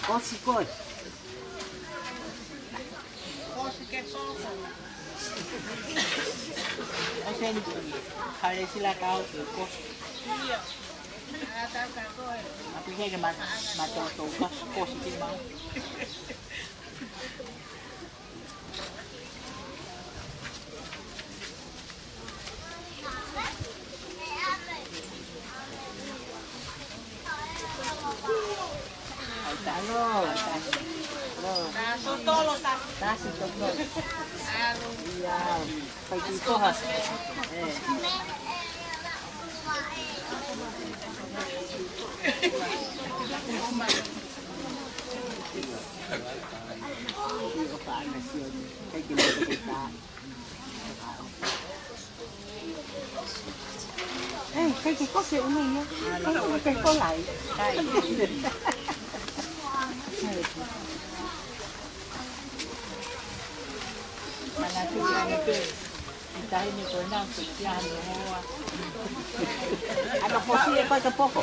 Kosi koe. Kosi ke kosi. ʻO seni kale sila kau ke kosi. ʻIo. ʻA tau ka koe. ʻApi ke ke ma-, matoto ka kosi ke mau. Ai, talo. Talo. Tasi totolo. Ia. Kai ki koha. ʻE. ʻE, kai ke kosi ʻunu ia. Kai ke kolai. Kai. Manatu ia ni ke. ʻI tahi ni ko ena, ko e kia no hoa. ʻAno kosi e koe ke poko.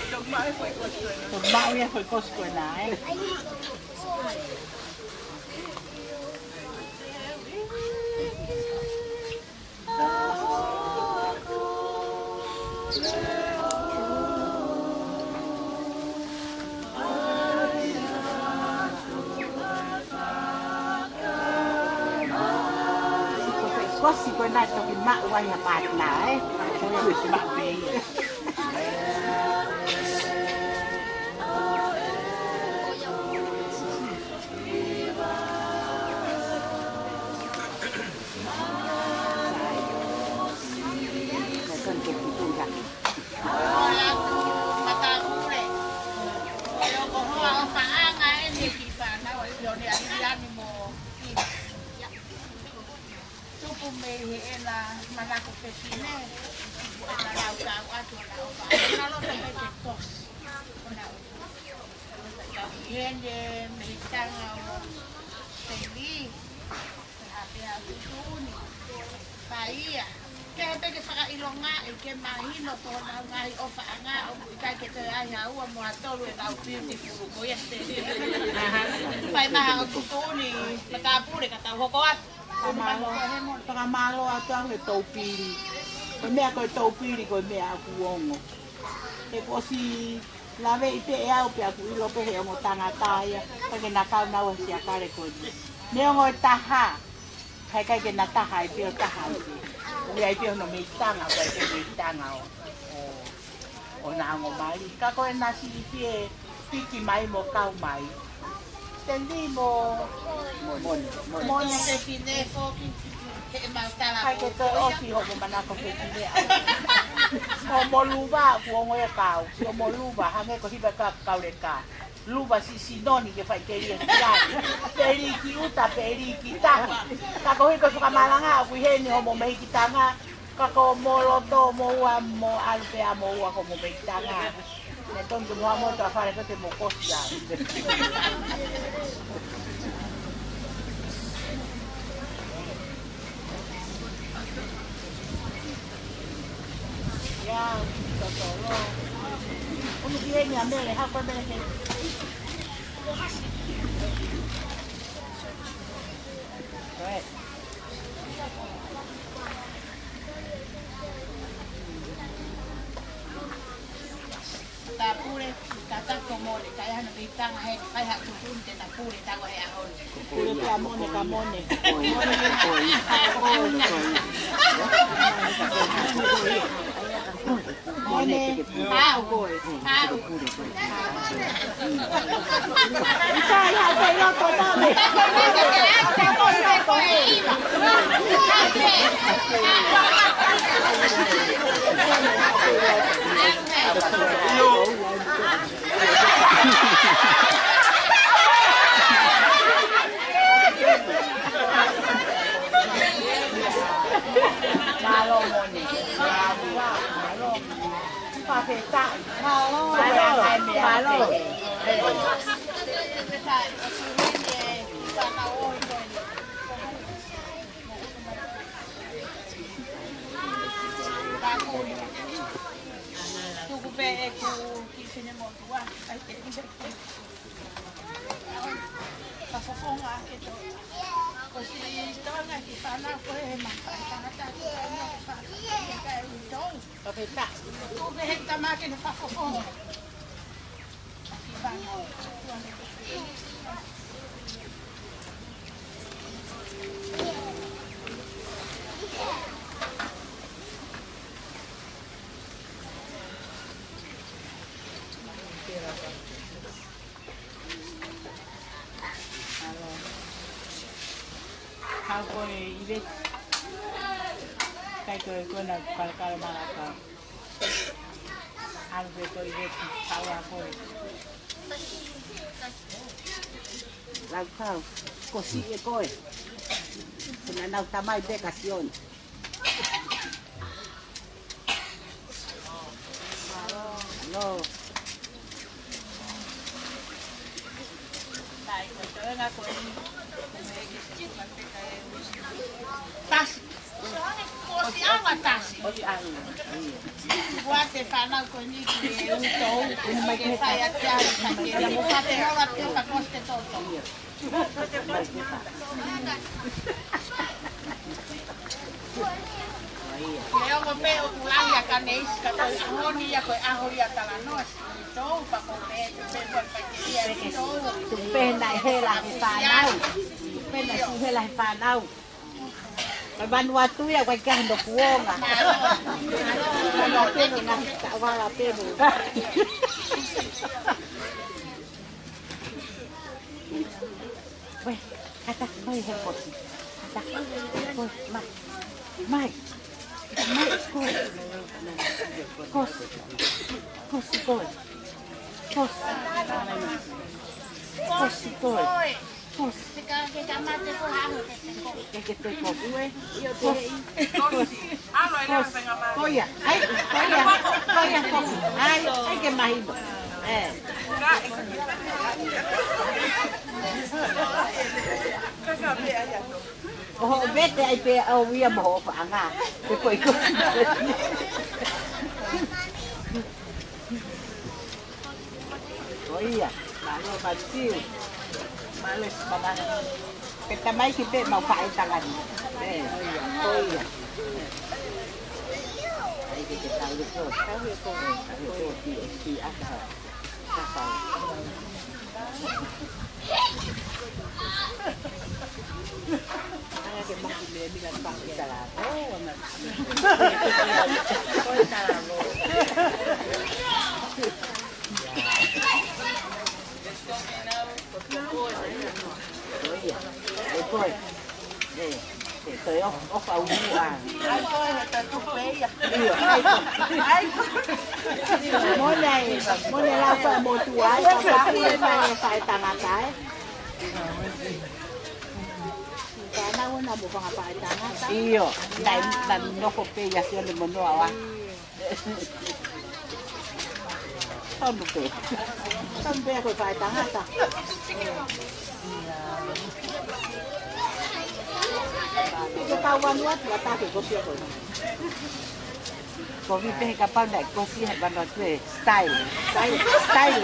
Ko maʻu ia ko e kosi ko ena, ē. Kosi ko ena toki maʻu ai ha partner, ē? Maʻu pē ia. Mei heʻena manako fefine, ʻena lau kau atu ʻena ʻofa. ʻEna loto mei ke kosi. ʻEna ʻofa. Kau hene mei tanga o Peli. Pea pea tutuʻuni. Faia. Ke pē ke fakaʻilongaʻi, ke mahino ko honau ngaahi ʻofaʻanga ʻoku ʻikai ke toe ai ha ua mo ha tolu ʻenau beautiful ko ia te. Fai mai ʻo tutuʻuni, matāpule ka tau hoko atu. Fakamālō, fakamālō atu au he toupili. Ko e meʻa ko e toupili, ko e meʻa ʻoku ongo. He kuo ʻosi laveʻi pē ʻe au pea ʻoku ʻilo pē he ongo tangata ia. Ka ke na kau nau ʻa Siakale ko eni. Neongo e taha. Ka ʻikai ke na taha ai pē ʻo taha ai pē. ʻOku ʻi ai pē hono mei tanga, ʻoku ʻi ai pē mei tanga ʻo, ʻo, ʻo na ongo mali. Ka ko ʻena siʻi pē piki mai mo kau mai. Teli mo Mone. Mone. Mone. Fefine foki. He mau tala. Kai ke toe ʻosi hoʻomo manako fefine. Hoʻomo luva, kuo ongo ia kau. Hoʻomo luva, hangē ko hiva ka kau le ka. Luva si sinoni ke fai ke lie kia. Peli ki uta, peli ki tahi. Ka ko hiko fakamalanga, ʻoku ʻi heni hoʻomo mei ki tanga. Ka ko mo loto mo ua mo ʻalu pea mo ua ko mo mei tanga. Ne tonu ke mo ha mo ta fale ko te mo kosi ai. Ia, totolo. Unu ki heni a Mele, hako Mele ke. Right. Ta pule, ta ta ko Mone, ka ʻi ai hano mei tanga he, fai ha tutuʻuni te na pule, ta ko he ʻaho ni. Pule pea Mone ka Mone. Mone. Haʻu koe. Haʻu. Sai, haʻu koe loto, Mone. Mālō, Mone. Mālō. Mālō. Mālō. Mālō. Tuku pē ʻeku kiʻi finemotuʻa, ʻai ke ʻi he fakafofonga ke tō. Ko si tōna ki fānau ko e mafai tangata ki fānau ko fānau ki kai utou. Papeta. Tuku pē he tama ke ne fakafofonga. Ki fānau. Haʻu koe ʻIveti. Kai koe ko ena kalakala malaka. Haʻu koe ʻIveti, haʻu ā koe. Laukau, ko siʻi ʻe koe. Ko ena nau tamai pē ka Sione. Mālō. Tasi. Ko si awa tasi. Kuate fānau ko eni ki he utou. Ke fai atu ia, fai ke ia. Mo fate hola te pa koste toto. Leo ko pe o kulani a Kaneisi ka ko e ʻaho ni ia ko e ʻaho ia talanoa si tou pa ko pe pe pe pa ke ia tou. Tuku pē naʻe hela he fānau. Tuku pē naʻe si hela he fānau. Ka Vanuatu ia ko e kia hino kuonga. Vanuatu ia na ta wala penu. Wē, kata, mai he kosi. Kata, koe, mai. Mai. Mai, koe. Kosi. Kosi, koe. Kosi. Kosi, koe. Ke ke te kofu, ē? Kofu. Kofu. Ko ia. ʻAi, ko ia. Ko ia, kofu. ʻAi, ʻai ke mahino. ʻĒ. Ko hoʻo vete ʻai pē ʻa ia mo hoʻo faʻanga. Ke ko i kofu. Ko ia, mālō Matiu. Mālō Sipanana. Ke tamaiki pē mau faʻētangata ni. ʻĒ, ko ia. ʻAi ke ke tau le ko. Tau le ko. Tau le ko ki, ki aka. Kaka. Mone ai, mone la fa mo tu ai, ka ka pule fa e fa e tangata, ē. Ka na ona mo fanga fa e tangata. ʻIo, na, na nofo pē ia sio le mono awa. Tonu pē. Tonu pē ko e fa e tangata. Ko ka wanu atu ata ke ko sio ko. Ko vi pē kapau naʻe ko sio he wanu atu e style. Style. Style.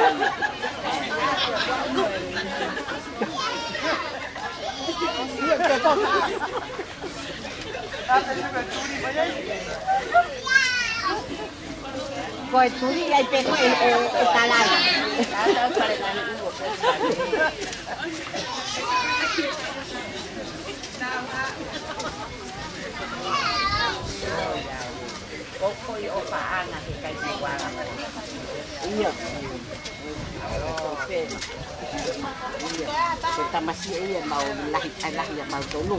Ia ke ko. Ko e tuli ai pē ko e, e, e kalai. Ko ko i o paʻanga he kai te wala. Ia. Ia. Ko e tamasiʻi ia mau lahi, ai lahi ia mau tolu.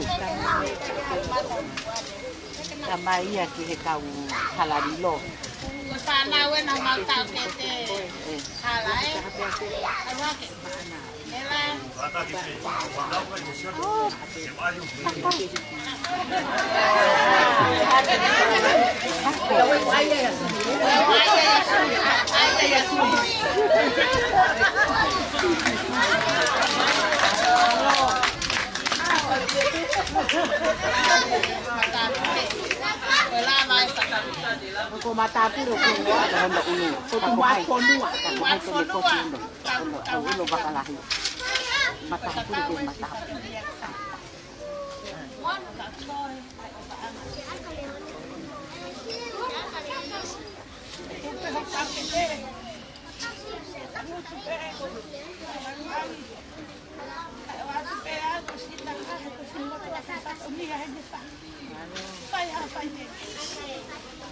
Tama ia ki he kau hala lilo. Ko e fānau ē naʻa mau tau ke te hala ē. Hala ke. Ela. Ko matāpule ko ua, ko hono ʻulu. Ko tu mai ko nua. Ko hai ko ne ko tu ʻulu. ʻUlu, ʻulu vakalahi. Matāpule ke matāpule. Fai ha fai te.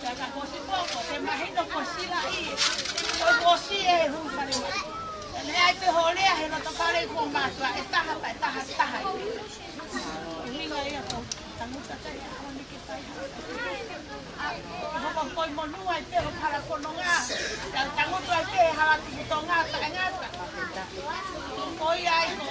Ka ka kosi poko, ke mahino ko sila i. Ko kosi e hu fale mai. Ka ne ai te holea he loto fale ko mātua, e taha pa, e taha, taha. Ringa ia ko, tanguta tai, a, ni ke fai ha. A, hoko koi monua i te ho para fononga. Ka tanguta ai te hala tuku tonga, taʻengata. Ko ia ai ko,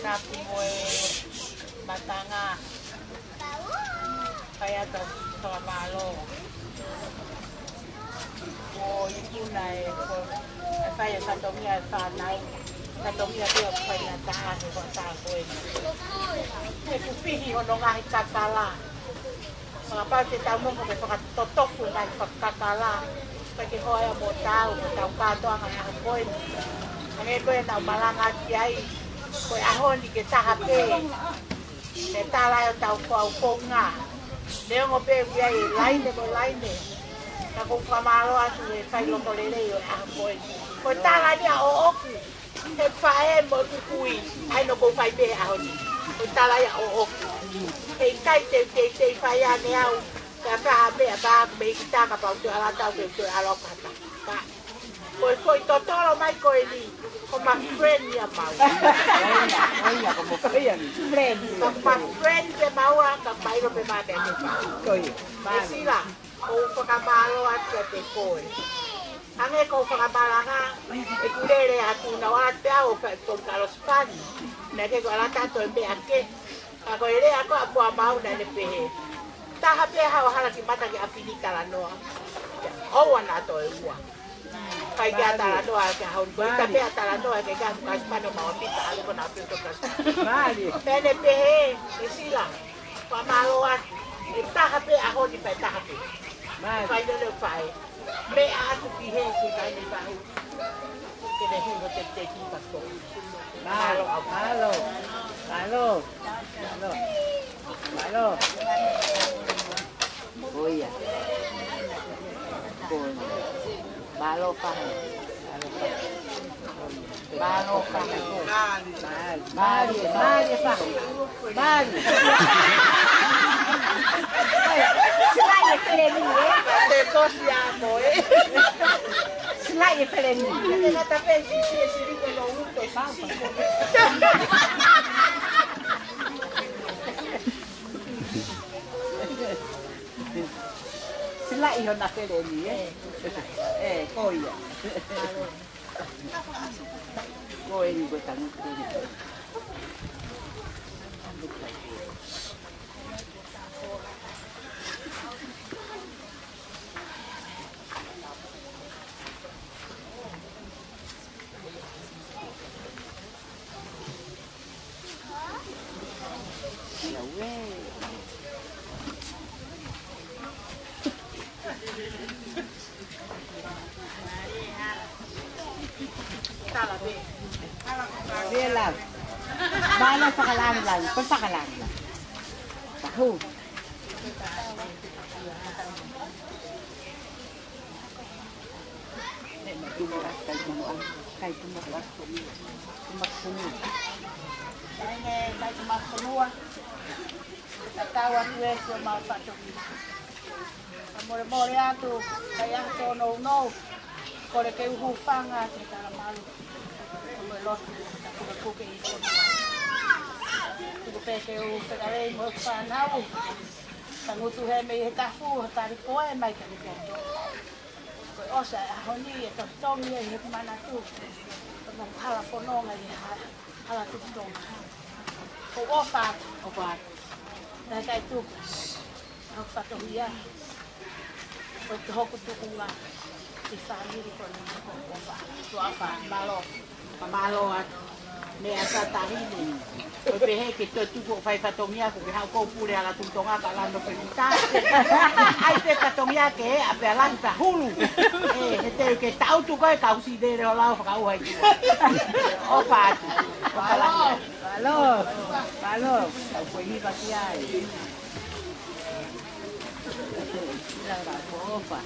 Tapu mo e matanga. Fai atu ʻa e fakamālō. Ko e ikuna e ko, e fai e fatongia e fānau. Fatongia pē ʻoku fai na taha he ko taha ko ē. He kupihi hono ngaahi kakala. Fakapau te tau moko ke fakatotofu ngaahi fakakakala. Pea ke hoa ia mo tau, mo tau kātoanga he ʻaho ko eni. Hangē ko e naʻu malanga ki ai, ko e ʻaho ni ke taha pē. Ke tala ʻo tau ko au ko ngā. Neongo pē ʻoku ʻi ai e laine mo laine. Ka ʻoku ou fakamālō atu he fai loko lelei ʻo e ʻaho ko eni. Ko e tala ni ʻa ʻoʻoku. He faʻē mo e kui, ʻa ia naʻa ku fai pē he ʻaho ni. Ko e tala ia ʻoʻoku. He ʻikai te u teitei fai ange au, ka ka ha meʻa pē ʻoku mei ki taka pau te ala tau ke te ala kata. Ka, ko e foʻi totolo mai ko eni, ko ma friend ia mau. ʻOia, ʻoia, ko mo friend. Friend. Ka ma friend pē maua, ka ma ʻilo pē ma pē te fai. ʻOia. ʻE Sila, ʻoku ou fakamālō atu kiate koe. Hangē ko e fakamalanga, ʻeku lele atu naʻa ku ala pē au ʻo fai ʻeku kalosi pani. Naʻe ʻikai ke u ala atu e meʻa kehe. Ka ko e lea ko ē ʻa Puamauna naʻe pehē. Taha pē haʻo hala ki mata ke ʻapi ni talanoa. ʻOua naʻa toe ua. Kai ke talanoa ke hau ni. Ko e ʻita pē ʻa e talanoa ke ka kalosi pani ʻo maʻu pita ʻalu ko na pito kalosi pani. Pea ne pehē, ʻe Sila, fakamālō atu. ʻE taha pē ʻaho ni pea taha pē. Fai lele fai. Meʻa atu ki he ke kai ni pahu. Ke ne hingo te te ki pa ko. Mālō, mālō, mālō, mālō, mālō. ʻOia. Mālō paha. Mālō paha. Mālō, mālō, mālō, mālō, mālō. Sila e peleni, ē? Te kosi ako, ē? Sila e peleni. Te na tape si si si liko no uto si si. Sila ʻi hona peleni, ē? ʻE, ko ia. Ko eni ko e tangutu ko eni. Vela. Mālō fakalangilangi, ko e fakalangilangi. Tahu. Kai tuma, kai tuma, tuma, tuma. Kai tuma, tuma. Tatau atu e sio mau fatu. Ka mole mole atu, kai atu no no. Kole ke u hūfanga atu he tala malu. Ko e lotu, ka kuka kuke i ko. Kuka pē ke u fekavei mo e fānau. Tangutu he mei he kafu, ha tali koe mai ka ni koto. Ko e ʻosi e ʻaho ni, ʻe totongi ʻe he manatu. Ko e hala fononga ʻi he ha-, hala tuku Tonga. Ko e ʻofa atu. ʻOfa atu. Naʻe kai tuku. Au fatongia. Ko e hoku tukunga. ʻI fāmili ko eni ko e ʻofa. Ko e ʻofa. Mālō. Ka mālō atu. Meʻa sa tahi ni. Ko e pehē ke toe tuku ʻo fai fatongia ko ke haʻu ko pule ala tutonga ka lando pe kita. ʻAi pe fatongia ke ʻa pe ala ta hulu. ʻE, he te ke tau tuku e kau si dele o lao fakaua i tua. ʻOfa atu. ʻOfa lahi. Mālō. Mālō. Tau ko hiva ki ai. Ila la ko ʻofa.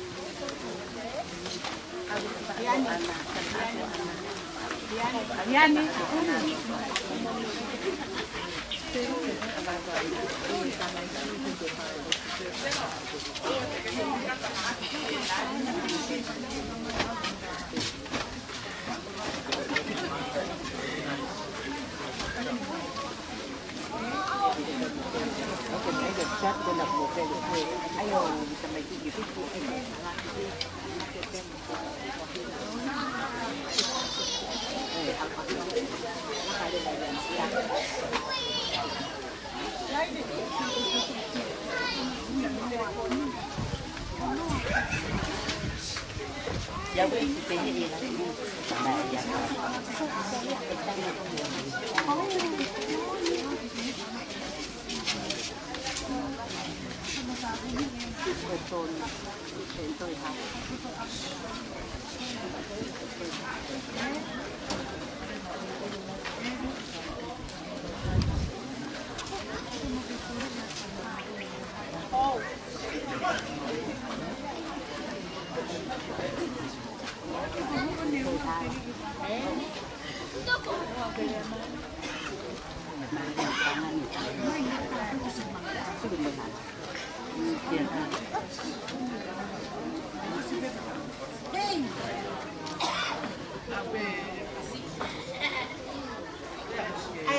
ʻAi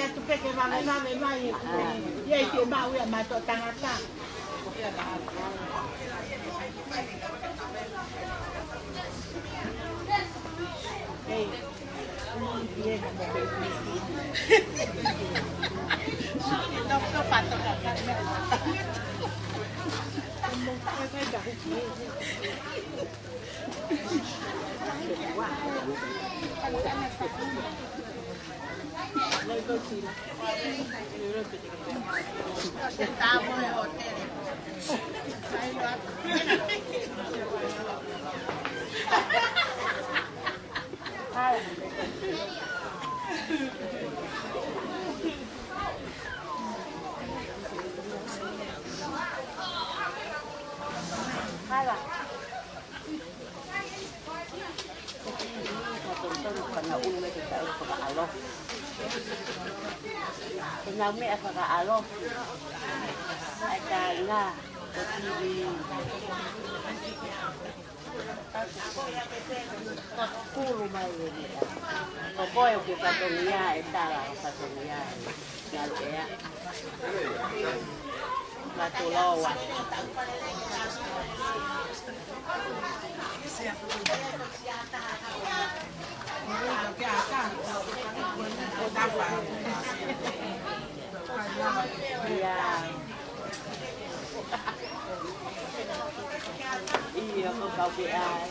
atu pē ke vave, vave mai. ʻIo, ʻikai ke maʻu ia mautolu tangata. Hey. Ko e meʻa fakaʻalofa. ʻAi ka nga ko tivi. Kulu mai e meʻa. Ko koe ʻoku ke fatongia e tala ʻo fatongia e ngalu ea. Matulou atu. Ia. Ia, ko kau ke ai.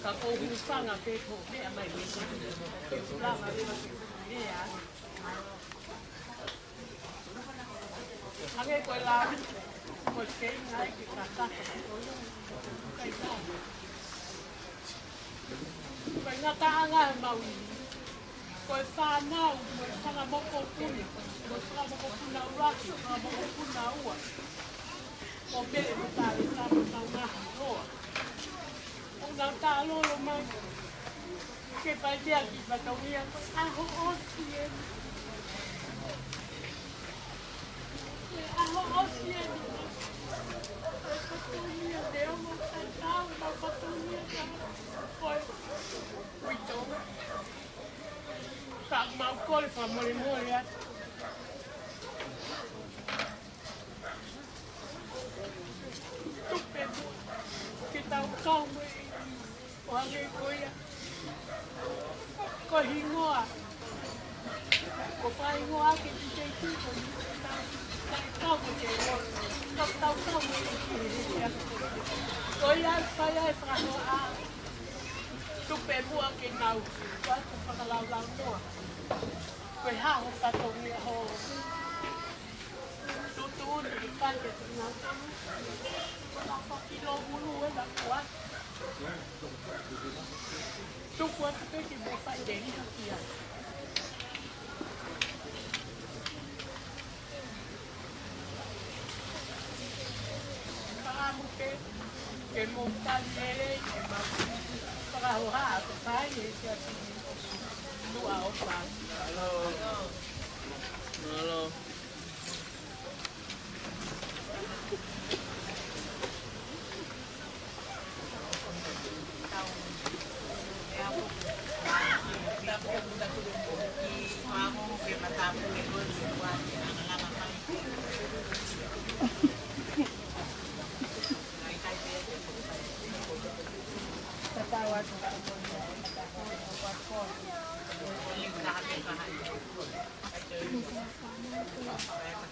Ka ko hulu fanga pe ko he amai me ko hulu fanga pe ko hulu. Hangē ko e lau, ko e feinga ai ke tataka ko e kai tau. Ko e ngataʻanga e maui. Ko e fānau, mo e fanga mokopuna, mo e fanga mokopuna ʻuluaki, fanga mokopuna ua. ʻO pele mo tale tama tau ngaha hoa. ʻO nau tālolo mai. Ke fai pea ki fatongia ko e ʻaho ʻosi eni. Ko e ʻaho ʻosi eni. Ko e fatongia, te o mo e tau, mo e fatongia ka. Ko e uitou. Ka mau kole fakamolemole atu. Tupe muʻa ke tau kau mai ʻo hangē ko ia. Ko e hingoa. Ko e fakahingoa ke te tei tuko ni. Tau, tau kau mai ke o. Tau, tau kau mai ke ia. Ko ia fai ai fakahingoa. Tupe muʻa ke nau. Ko atu fakalaulaunoa. Ko e hā ho fatongia ho. Tuʻutuʻuni ke fai ke te nau tonu. Ko e lapa ki lo mulu e la kua. Tuku atu pē ke mo fai ke hiki ki ai. Ka ʻamu pē, ke mo tali lelei, ke mau fakahoha, ko e fai e siasi ni. Tuʻa o fai. Mālō. Mālō.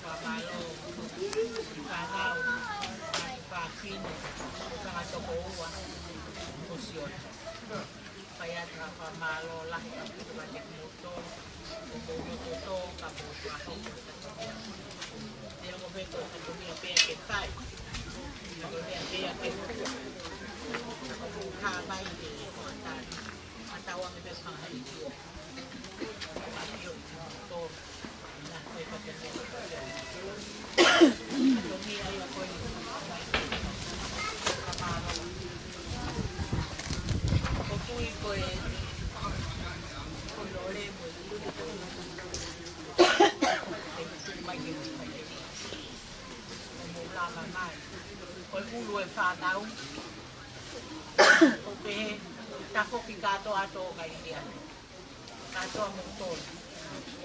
Fakamālō, fānau, fafine, fanga tokoua, ʻo Sione. Fai atu ha fakamālō lahi ʻaupito kiate kimoutolu, ʻo kimoutolu ka mou fakahoko. Te ongo pē ko e fatongia pē ke fai, fatongia pē ke hā mai e koatani. Atau ange pē fanga hei kio. Ko e ʻulu e fānau. ʻO pehē, tafoki kātoa atu ʻo kai ia. Kātoa mo tolu.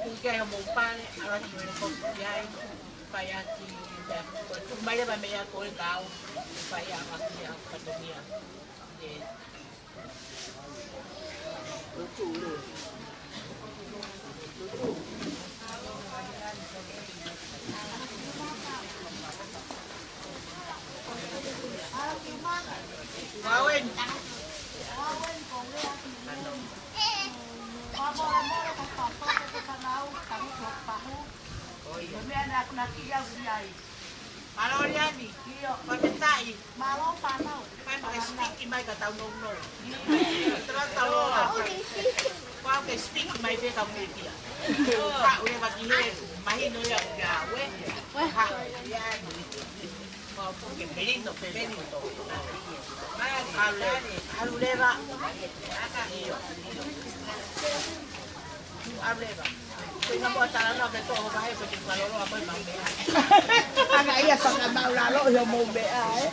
Kuke ai mo pale, ala ki mele ko ki ai, fai aki, pea, ko tu mai leva mea ko e kau, fai a maki a katomia. E. Mauen. Mālō Liani. ʻIo. Fakafetaʻi. Mālō fānau. Fai mai speak mai ka tau nounou. Tau tau loa. Kuo ke speak mai pē ka mui pia. Ka ule maki he, mahino ia ko kia ue. Ka ule, ʻalu leva. ʻIo. ʻAlu leva. Ko e ʻuhinga mo talanoa ke toʻo vahe ko e te kaloloa ko e mau meʻa. Anga ia fakamau lalo ʻi hoʻomou meʻa, ē?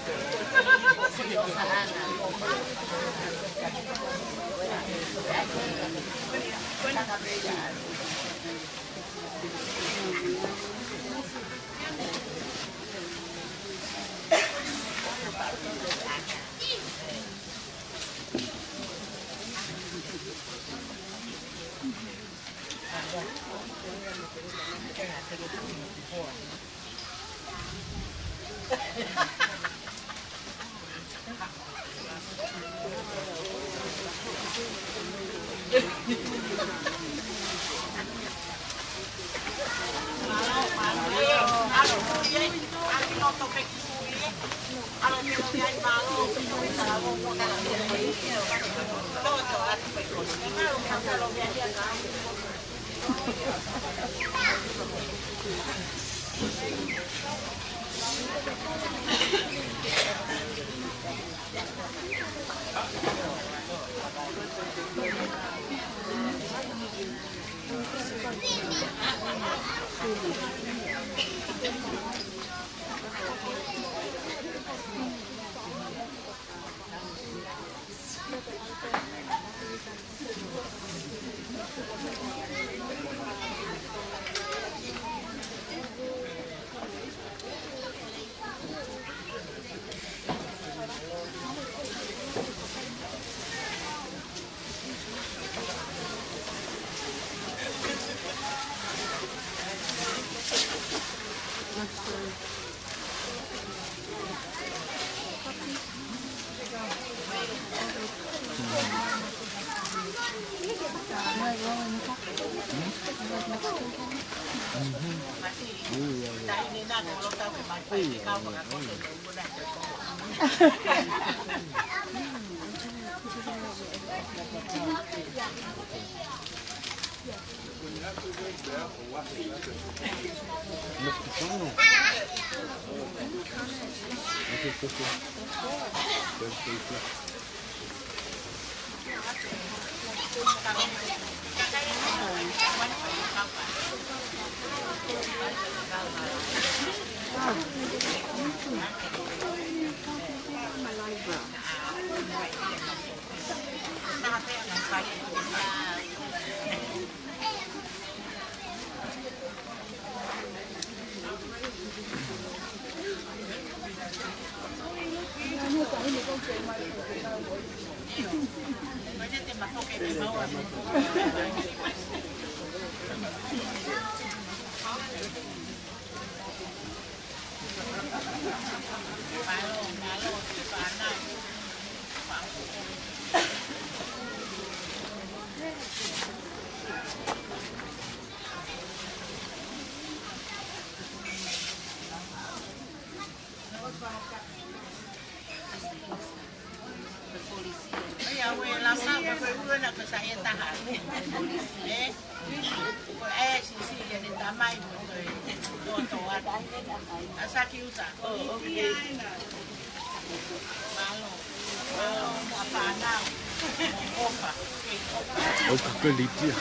ʻOku ke litia.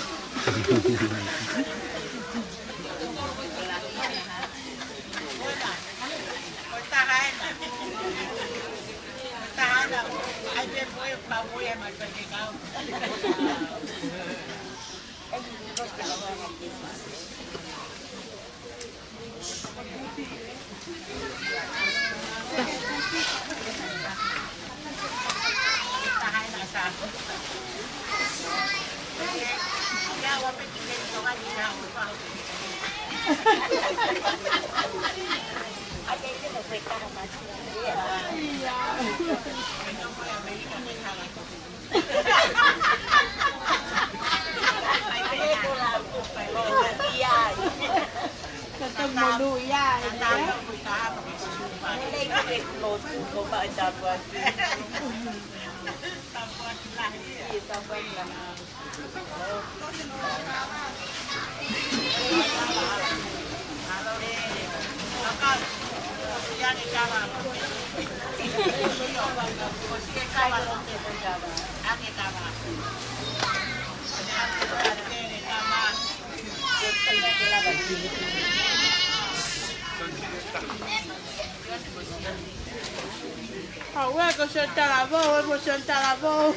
Aue, ko se talavou, e mo se talavou.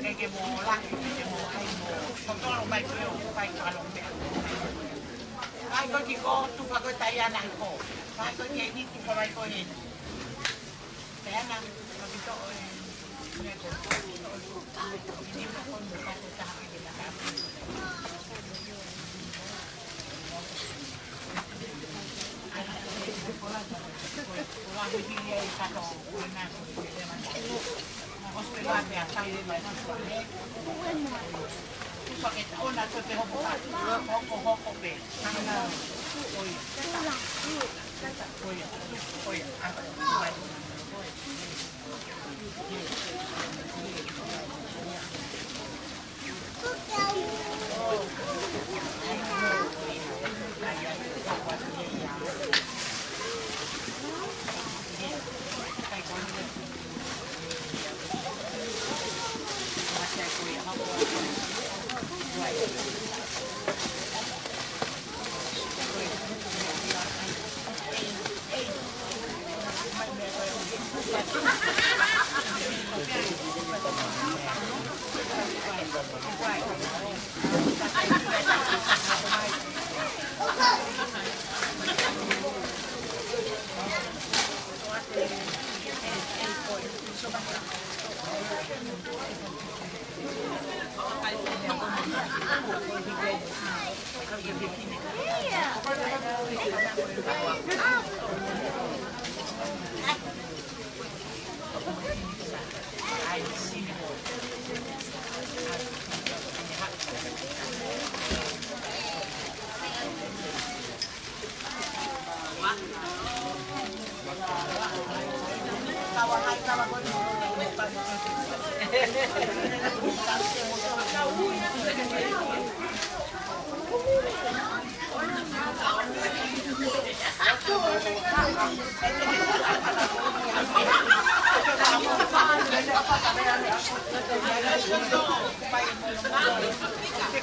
Ke ke mo la, ke ke mo ai mo totolo mai ko e ʻo fai kalo mea. Mai ko ki ko tupa ko Taiana ko. Mai ko ki ni tupa mai ko ni. Taiana, ko ki to e. Ni ko ko ni ko ko ni ko ko taha ke na ka.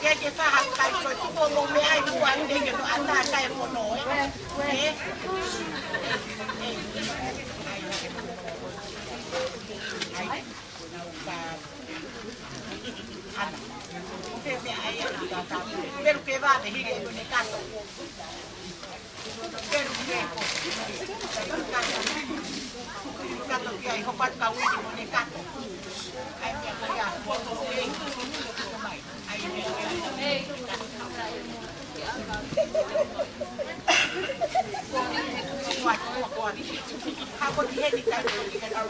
Ke faha kai ko tuko mo me ai mua ni ke no ata kai ko no. Eh? Ai. Ana. Ke me ai ana ka ka. Pero ke va de hire no ne kato. Pero ke ko. Kato ki ai hopat ka wini mo ne kato. Ai me ko ia. Ko ko ke. Ko mai. Ai me ko ia. Kua, kua, kua. Hako ki heni kai ko ki heni.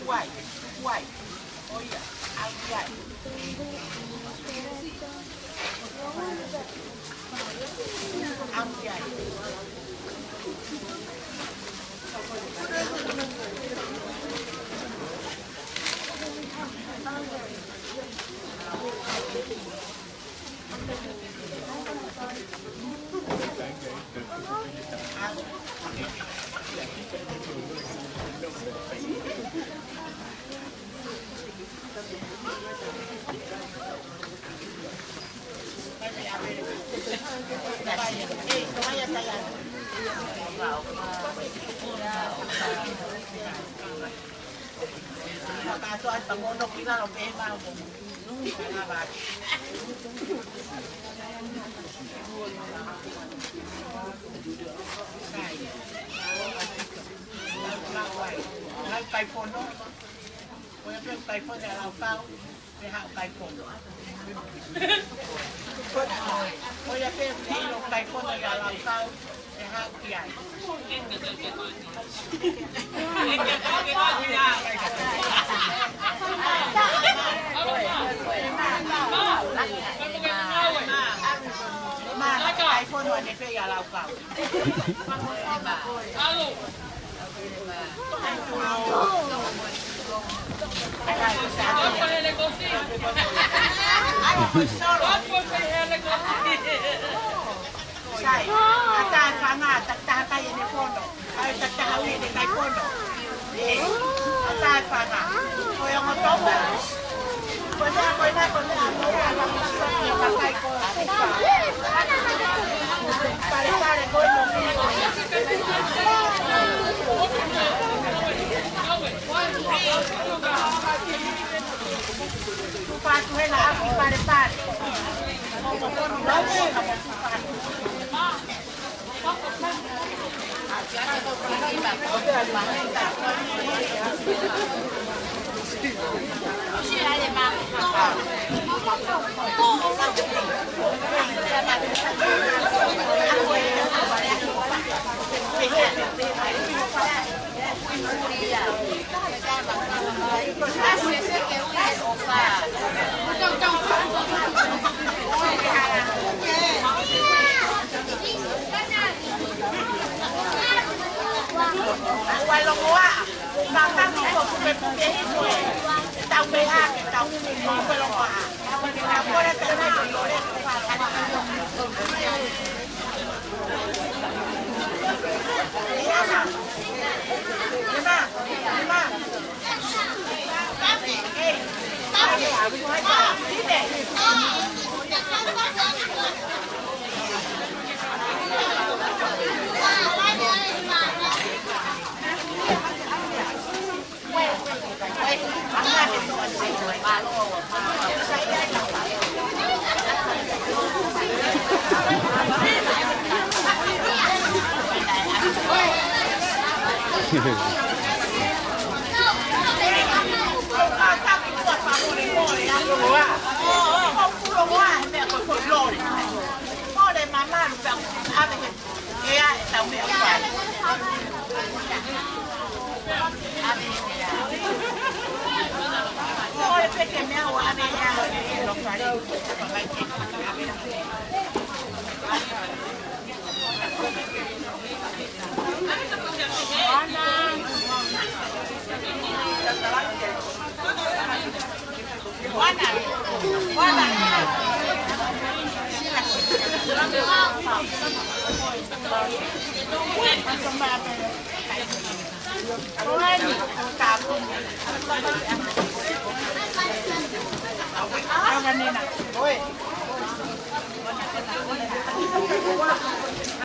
Wai, wai. Oia, au ki ai. Au ki ai. Kai fono. Ko ia pē kai fono ʻa Laukau, pea haʻu kai fono. Ko ia pē ʻilo kai fono ʻa Laukau, pea haʻu ki ai. Mā, kai fono ʻa ne pē ʻa Laukau. Sai, ʻa tae fanga, takitaha kai ʻene fono, ʻa e takitaha ui ʻene kai fono. ʻE, ʻa tae fanga, ko e ongo tonga. Ko e meʻa, ko e meʻa, ko e meʻa, ko e meʻa, ko e meʻa, ko e meʻa, ko e meʻa. Pale, pale, ko e meʻa.